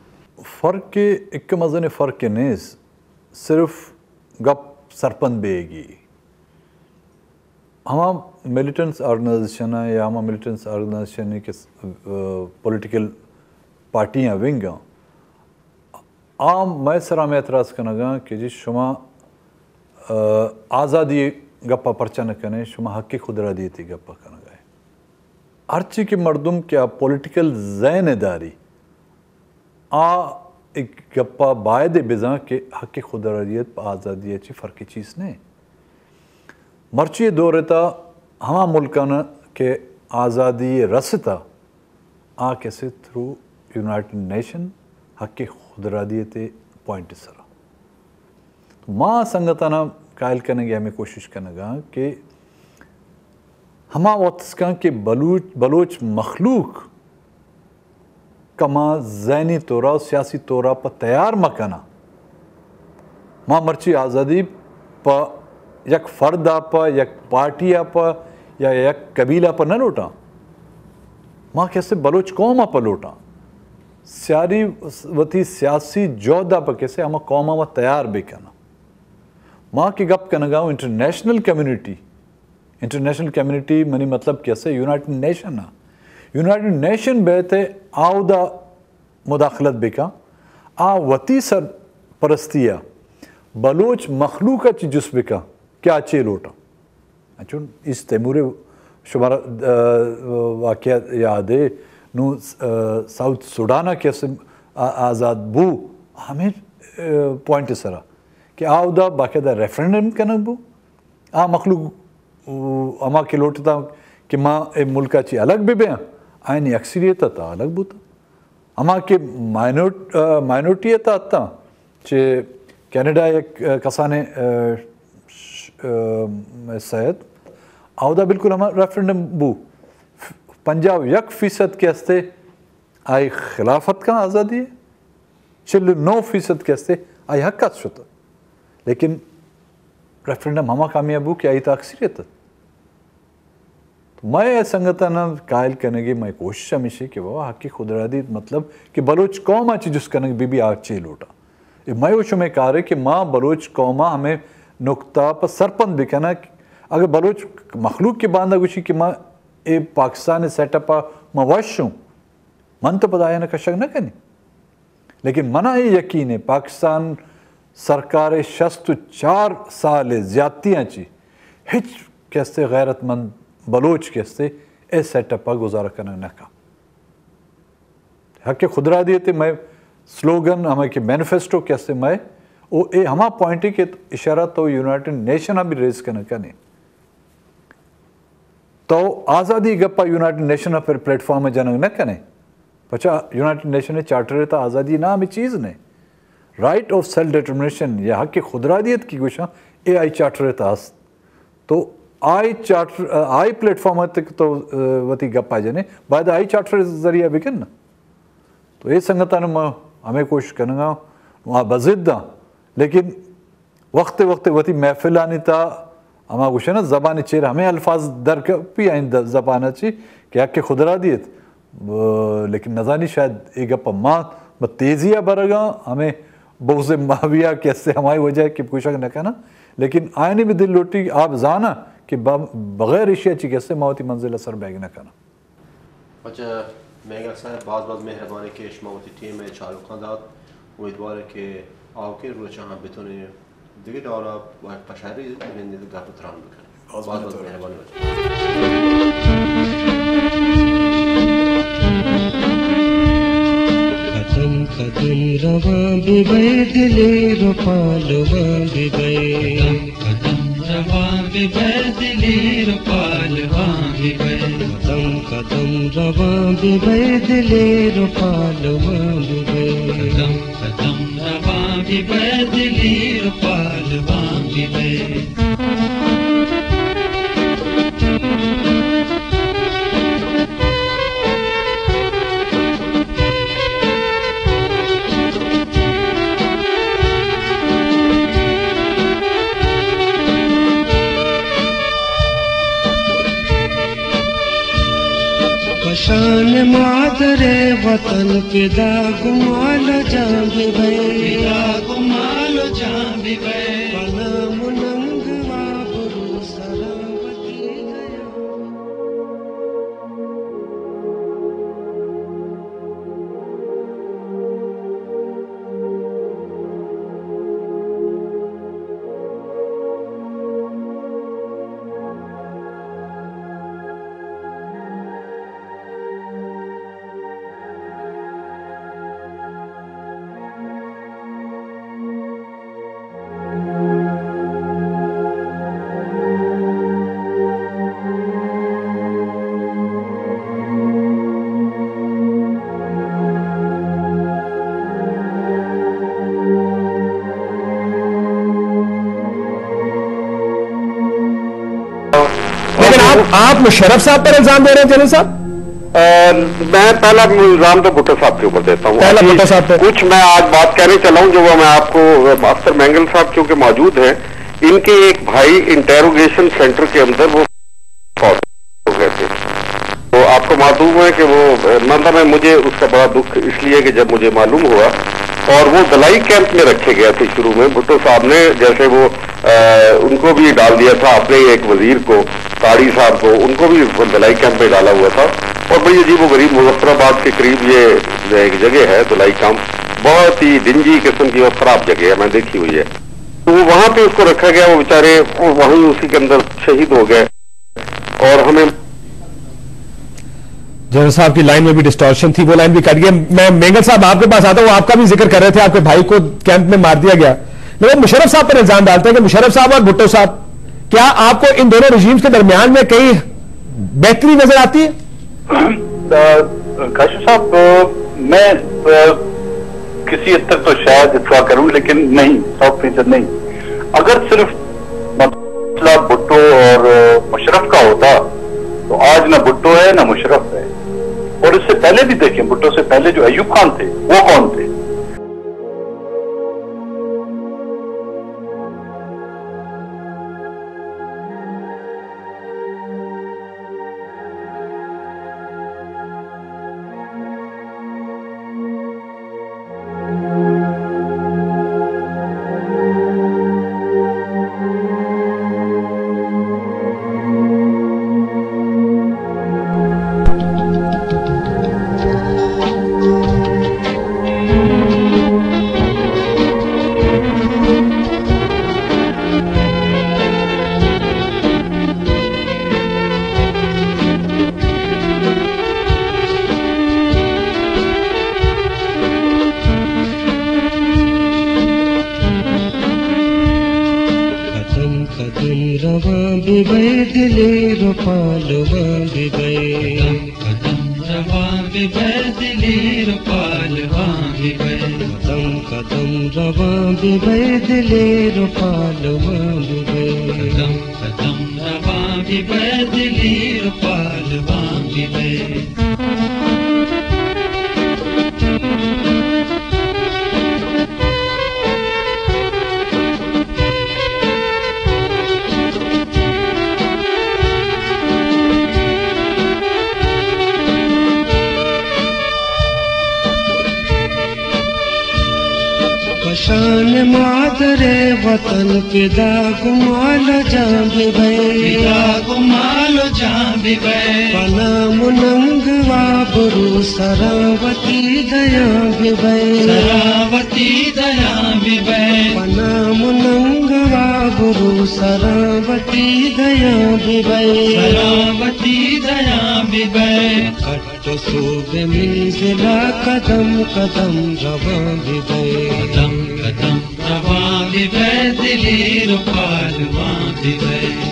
فرق، یک مزنیں فرق نیست، صرف گپ سرپند بیگی۔ ہما ملیٹنٹس آرگنائزیشن اَنت یا ہما ملیٹنٹس آرگنائزیشن کہ، آ، پولیٹیکل پارٹیاں ونگ اَنت، آ مئے سرا ہمے اعتراض کنگ ءَ اَنت کہ جی شما، آ، آزادی ءِ گپ ءَ پرچا نہ کن ئے، شما حق خودارادیت ءِ گپ ءَ کنگ ءَ ئے۔ ہرچی کہ مردم کہ آ پولیٹیکل ذہن ءَ داری، آ اے گپ ءَ باید بزان کہ حق خودارادیت پہ آزادی ءَ چی فرقی چیز نہ اِنت۔ مرچی دور ءِ تہ ہما ملکاں کہ آزادی رستہ، آ کسے تھرو یونائیٹڈ نیشن حق خودارادیت ءِ پوائنٹ ءِ سرا۔ ما سنگتاں قائل کنگ ءِ ہمے کوشش کنگ ءَ اَنت کہ ہما وت کنت کہ بلوچ، بلوچ مخلوق کہ ما ذہنی طور ءَ ءُ سیاسی طور ءَ پہ تیار مہ کناں۔ ما مرچی آزادی پہ یک فرد ءَ، پہ یک پارٹی ءَ، پہ یا یک قبیلہ ءَ پہ نہ لوٹاں۔ ما کسے بلوچ قوم ءَ پہ لوٹاں۔ سیاری وتی سیاسی جہد ءَ پہ کسے ہما قوم ءَ ما تیار بکناں۔ ما کہ گپ کنگ ءَ اوں انٹرنیشنل کمیونٹی، انٹرنیشنل کمیونٹی منی مطلب کہ است یونائیٹڈ نیشن ءَ۔ یونائیٹڈ نیشن بیت ءُ آودا مداخلت بکن، آ وتی سرپرستی ءَ بلوچ مخلوق ءَ چہ جست بکن کہ آ چے لوٹاں۔ انچو ایسٹ تیمور ءِ شمارا، آ، واقعہ یاد اِنت، نوں، آ، ساؤتھ سوڈان ءَ کہ است، آ، آزاد بو، ہمے، آ، پوائنٹ ءِ سرا کہ آ اودا باقاعدہ ریفرنڈم کنگ بو۔ آ مخلوق، آ، ہما کہ لوٹتاں کہ ما اے ملک ءَ چہ الگ بہ بیاں، آیانی اکثریت ءَ تہ الگ بوتاں۔ ہما کہ مائنور-، آ، مائنورٹی ءِ تہ اتاں، چہ کینیڈا یک، آ، کسانیں، آ، ش-، آ، سید، اودا بالکل ہما ریفرنڈم بو۔ پنجاہ و یک فیصد کہ استے، آئی خلاف اتکاں آزادی ءِ، چل و نو فیصد کہ استے، آئی حق ءَ شت۔ لیکن ریفرنڈم ہما کامیاب بو کہ آئی تہ اکثریت ات۔ مئے سنگتاں قائل کنگی مئے کوشش ہمیشی کہ بابا حق خودارادیت مطلب کہ بلوچ قوم ءَ چہ جست کنگ بی بی آ چے لوٹاں۔ اے مئے و شمئے کارے کہ ما بلوچ قوم ءَ ہمے نقطہ پہ سرپند بکناں۔ اگر بلوچ مخلوق کہ باندا گوشی کہ ما اے پاکستان سیٹ اپ ءَ ما وش اوں، من تو پدا آیاں کشگ نہ کنی۔ لیکن منا اے یقین اے پاکستان سرکار ءِ شست و چار سال ءِ زیادتیاں چی ہچ کہ استے غیرت مند بلوچ کہ استے اے سیٹ اپ ءَ گزارہ کنگ نہ کن۔ حق خودارادیت مئے سلوگن ہمے کہ مینیفیسٹو کہ استے مئے، او اے ہما پوائنٹ اے کہ اشارہ تو یونائیٹڈ نیشن ءَ بھی ریز کنگ کنے۔ تو آزادی گپا یونائیٹڈ نیشن ءَ پر پلیٹ فارم ءَ جنگ نہ کنے۔ پچا یونائیٹڈ نیشن ءِ چارٹر ءِ تہ آزادی نام چیز نے۔ رائٹ آف سیلف ڈٹرمنیشن یا حق خودارادیت کہ گوشاں، اے آئی چارٹر ءِ تہ است۔ تو آئی چارٹر، آئی پلیٹ فارم ءَ تک تو، آ، وتی گپا جنے، باید آئی چارٹر ءِ ذریعہ بکن نا۔ تو اے سنگتاں ما ہمے کوشش کنگا، ما بزد آں۔ لیکن وقتے وقتے وتی محفلانی تہا ہما گوشے نا، زبانی چیر ہمے الفاظ در کپی آئیں د-، زبان ءَ چی کہ حق خود را دیت۔ ب-، لیکن نزانی شاید اے گپ ءَ ما، ما تیزی ءَ برگاں، ہمے بغض ماویہ کہ اسے ہمائی وجہ کہ گوشگ نہ کناں، لیکن آئینی بھی دل لوٹی آپ زاناں کہ ب-، بغیر ایشی ءَ چی کہ اسے ما وتی منزل ءَ سر بیگ نہ کناں۔ اچھا، مینگل صاحب، باز باز مہربانی کہ شما وتی ٹیم ءَ چاروکاں دات۔ امیدوار ہے کہ آوکیں روچاں ہم بتونے دگہ ڈول ءَ پہ شاعری نندیں گپ ءُ تران بکنیں۔ باز باز مہربانی۔ قدم قدم روان ببئے، دلیر ءُ پالوان ببئے۔ قدم روان ببئے، دلیر ءُ پالوان ببئے۔ قدم قدم روان ببئے، دلیر ءُ پالوان ببئے۔ قدم قدم روان ببئے، دلیر ءُ پالوان ببئے۔ پہ شان مادر وطن پدا گوں مال ءُ جان ببئے۔ پدا گوں مال ءُ جان ببئے۔ پہ نام ءُ ننگ ءُ آبرو سرا وتی حیال۔ لیکن آپ، آپ مشرف صاحب پر الزام دے رہے ہیں، جنرل صاحب؟ آ، میں پہلا الزام تو بھٹو صاحب کے اوپر دیتا ہوں۔ پہلا ابھی بھٹو صاحب پہ۔ کچھ میں آج بات کہنے چلا ہوں جو وہ میں آپ کو، اختر مینگل صاحب چونکہ موجود ہیں، ان کے ایک بھائی انٹروگیشن سینٹر کے اندر وہ فوت ہو گئے تھے۔ تو آپ کو معلوم ہے کہ وہ، مطلب ہے، مجھے اس کا بڑا دکھ اس لیے کہ جب مجھے معلوم ہوا، اور وہ دلائی کیمپ میں رکھے گئے تھے شروع میں، بھٹو صاحب نے، جیسے وہ، آ، ان کو بھی ڈال دیا تھا، اپنے ہی ایک وزیر کو، تاڑی صاحب کو، ان کو بھی وہ دلائی کیمپ میں ڈالا ہوا تھا۔ اور بڑی عجیب و غریب، مظفر آباد کے قریب یہ ایک جگہ ہے دلائی کیمپ، بہت ہی ڈنجی قسم کی اور خراب جگہ ہے، میں دیکھی ہوئی ہے۔ تو وہ وہاں پہ اس کو رکھا گیا، وہ بیچارے وہیں اسی کے اندر شہید ہو گئے۔ اور ہمیں جنرل صاحب کی لائن میں بھی ڈسٹارشن تھی، وہ لائن بھی کٹ گئی۔ میں مینگل صاحب آپ کے پاس آتا ہوں، آپ کا بھی ذکر کر رہے تھے، آپ کے بھائی کو کیمپ میں مار دیا گیا، لیکن مشرف صاحب پر الزام ڈالتے ہیں کہ مشرف صاحب اور بھٹو صاحب، کیا آپ کو ان دونوں رجیمز کے درمیان میں کہیں بہتری نظر آتی ہے؟ آ، کاشف صاحب، آ، میں، آ، کسی حد تک تو شاید اتفاق کروں، لیکن نہیں، سو فیصد نہیں۔ اگر صرف مسئلہ بھٹو اور، آ، مشرف کا ہوتا، تو آج نہ بھٹو ہے، نہ مشرف ہے۔ اور اس سے پہلے بھی دیکھیں، بھٹو سے پہلے جو ایوب خان تھے، وہ کون تھے؟ قدم قدم روان ببئے، دلیر ءُ پالوان ببئے۔ قدم روان ببئے، دلیر ءُ پالوان ببئے۔ قدم قدم روان ببئے، دلیر ءُ پالوان ببئے۔ قدم قدم روان ببئے، دلیر ءُ پالوان ببئے۔ شان مادر وطن، پدا گوں مال جان ببئے۔ پدا گوں مال جان ببئے۔ پہ نام و ننگ و آبرو، سراں وتی دیاں ببئے۔ سراں وتی دیاں ببئے۔ پہ نام و ننگ و آبرو، سراں وتی دیاں ببئے۔ سراں وتی دیاں ببئے۔ تو سوب منزلا قدم قدم رواں ببئے۔ قدم قدم رواں ببئے، دلیر و پالواں ببئے۔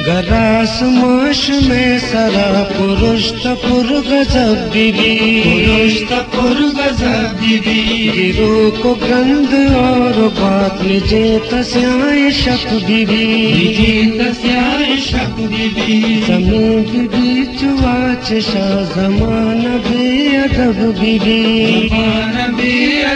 گراس ماش مئے سرا پرشت پر غضب ببی۔ پرشت پر غضب ببی۔ گروک و گند اور بات نجے تسیاں شک ببی۔ نجے تسیاں شک ببی۔ زمین ببی چو آچشا زمانہ بے ادب ببی۔ زمانہ بے ادب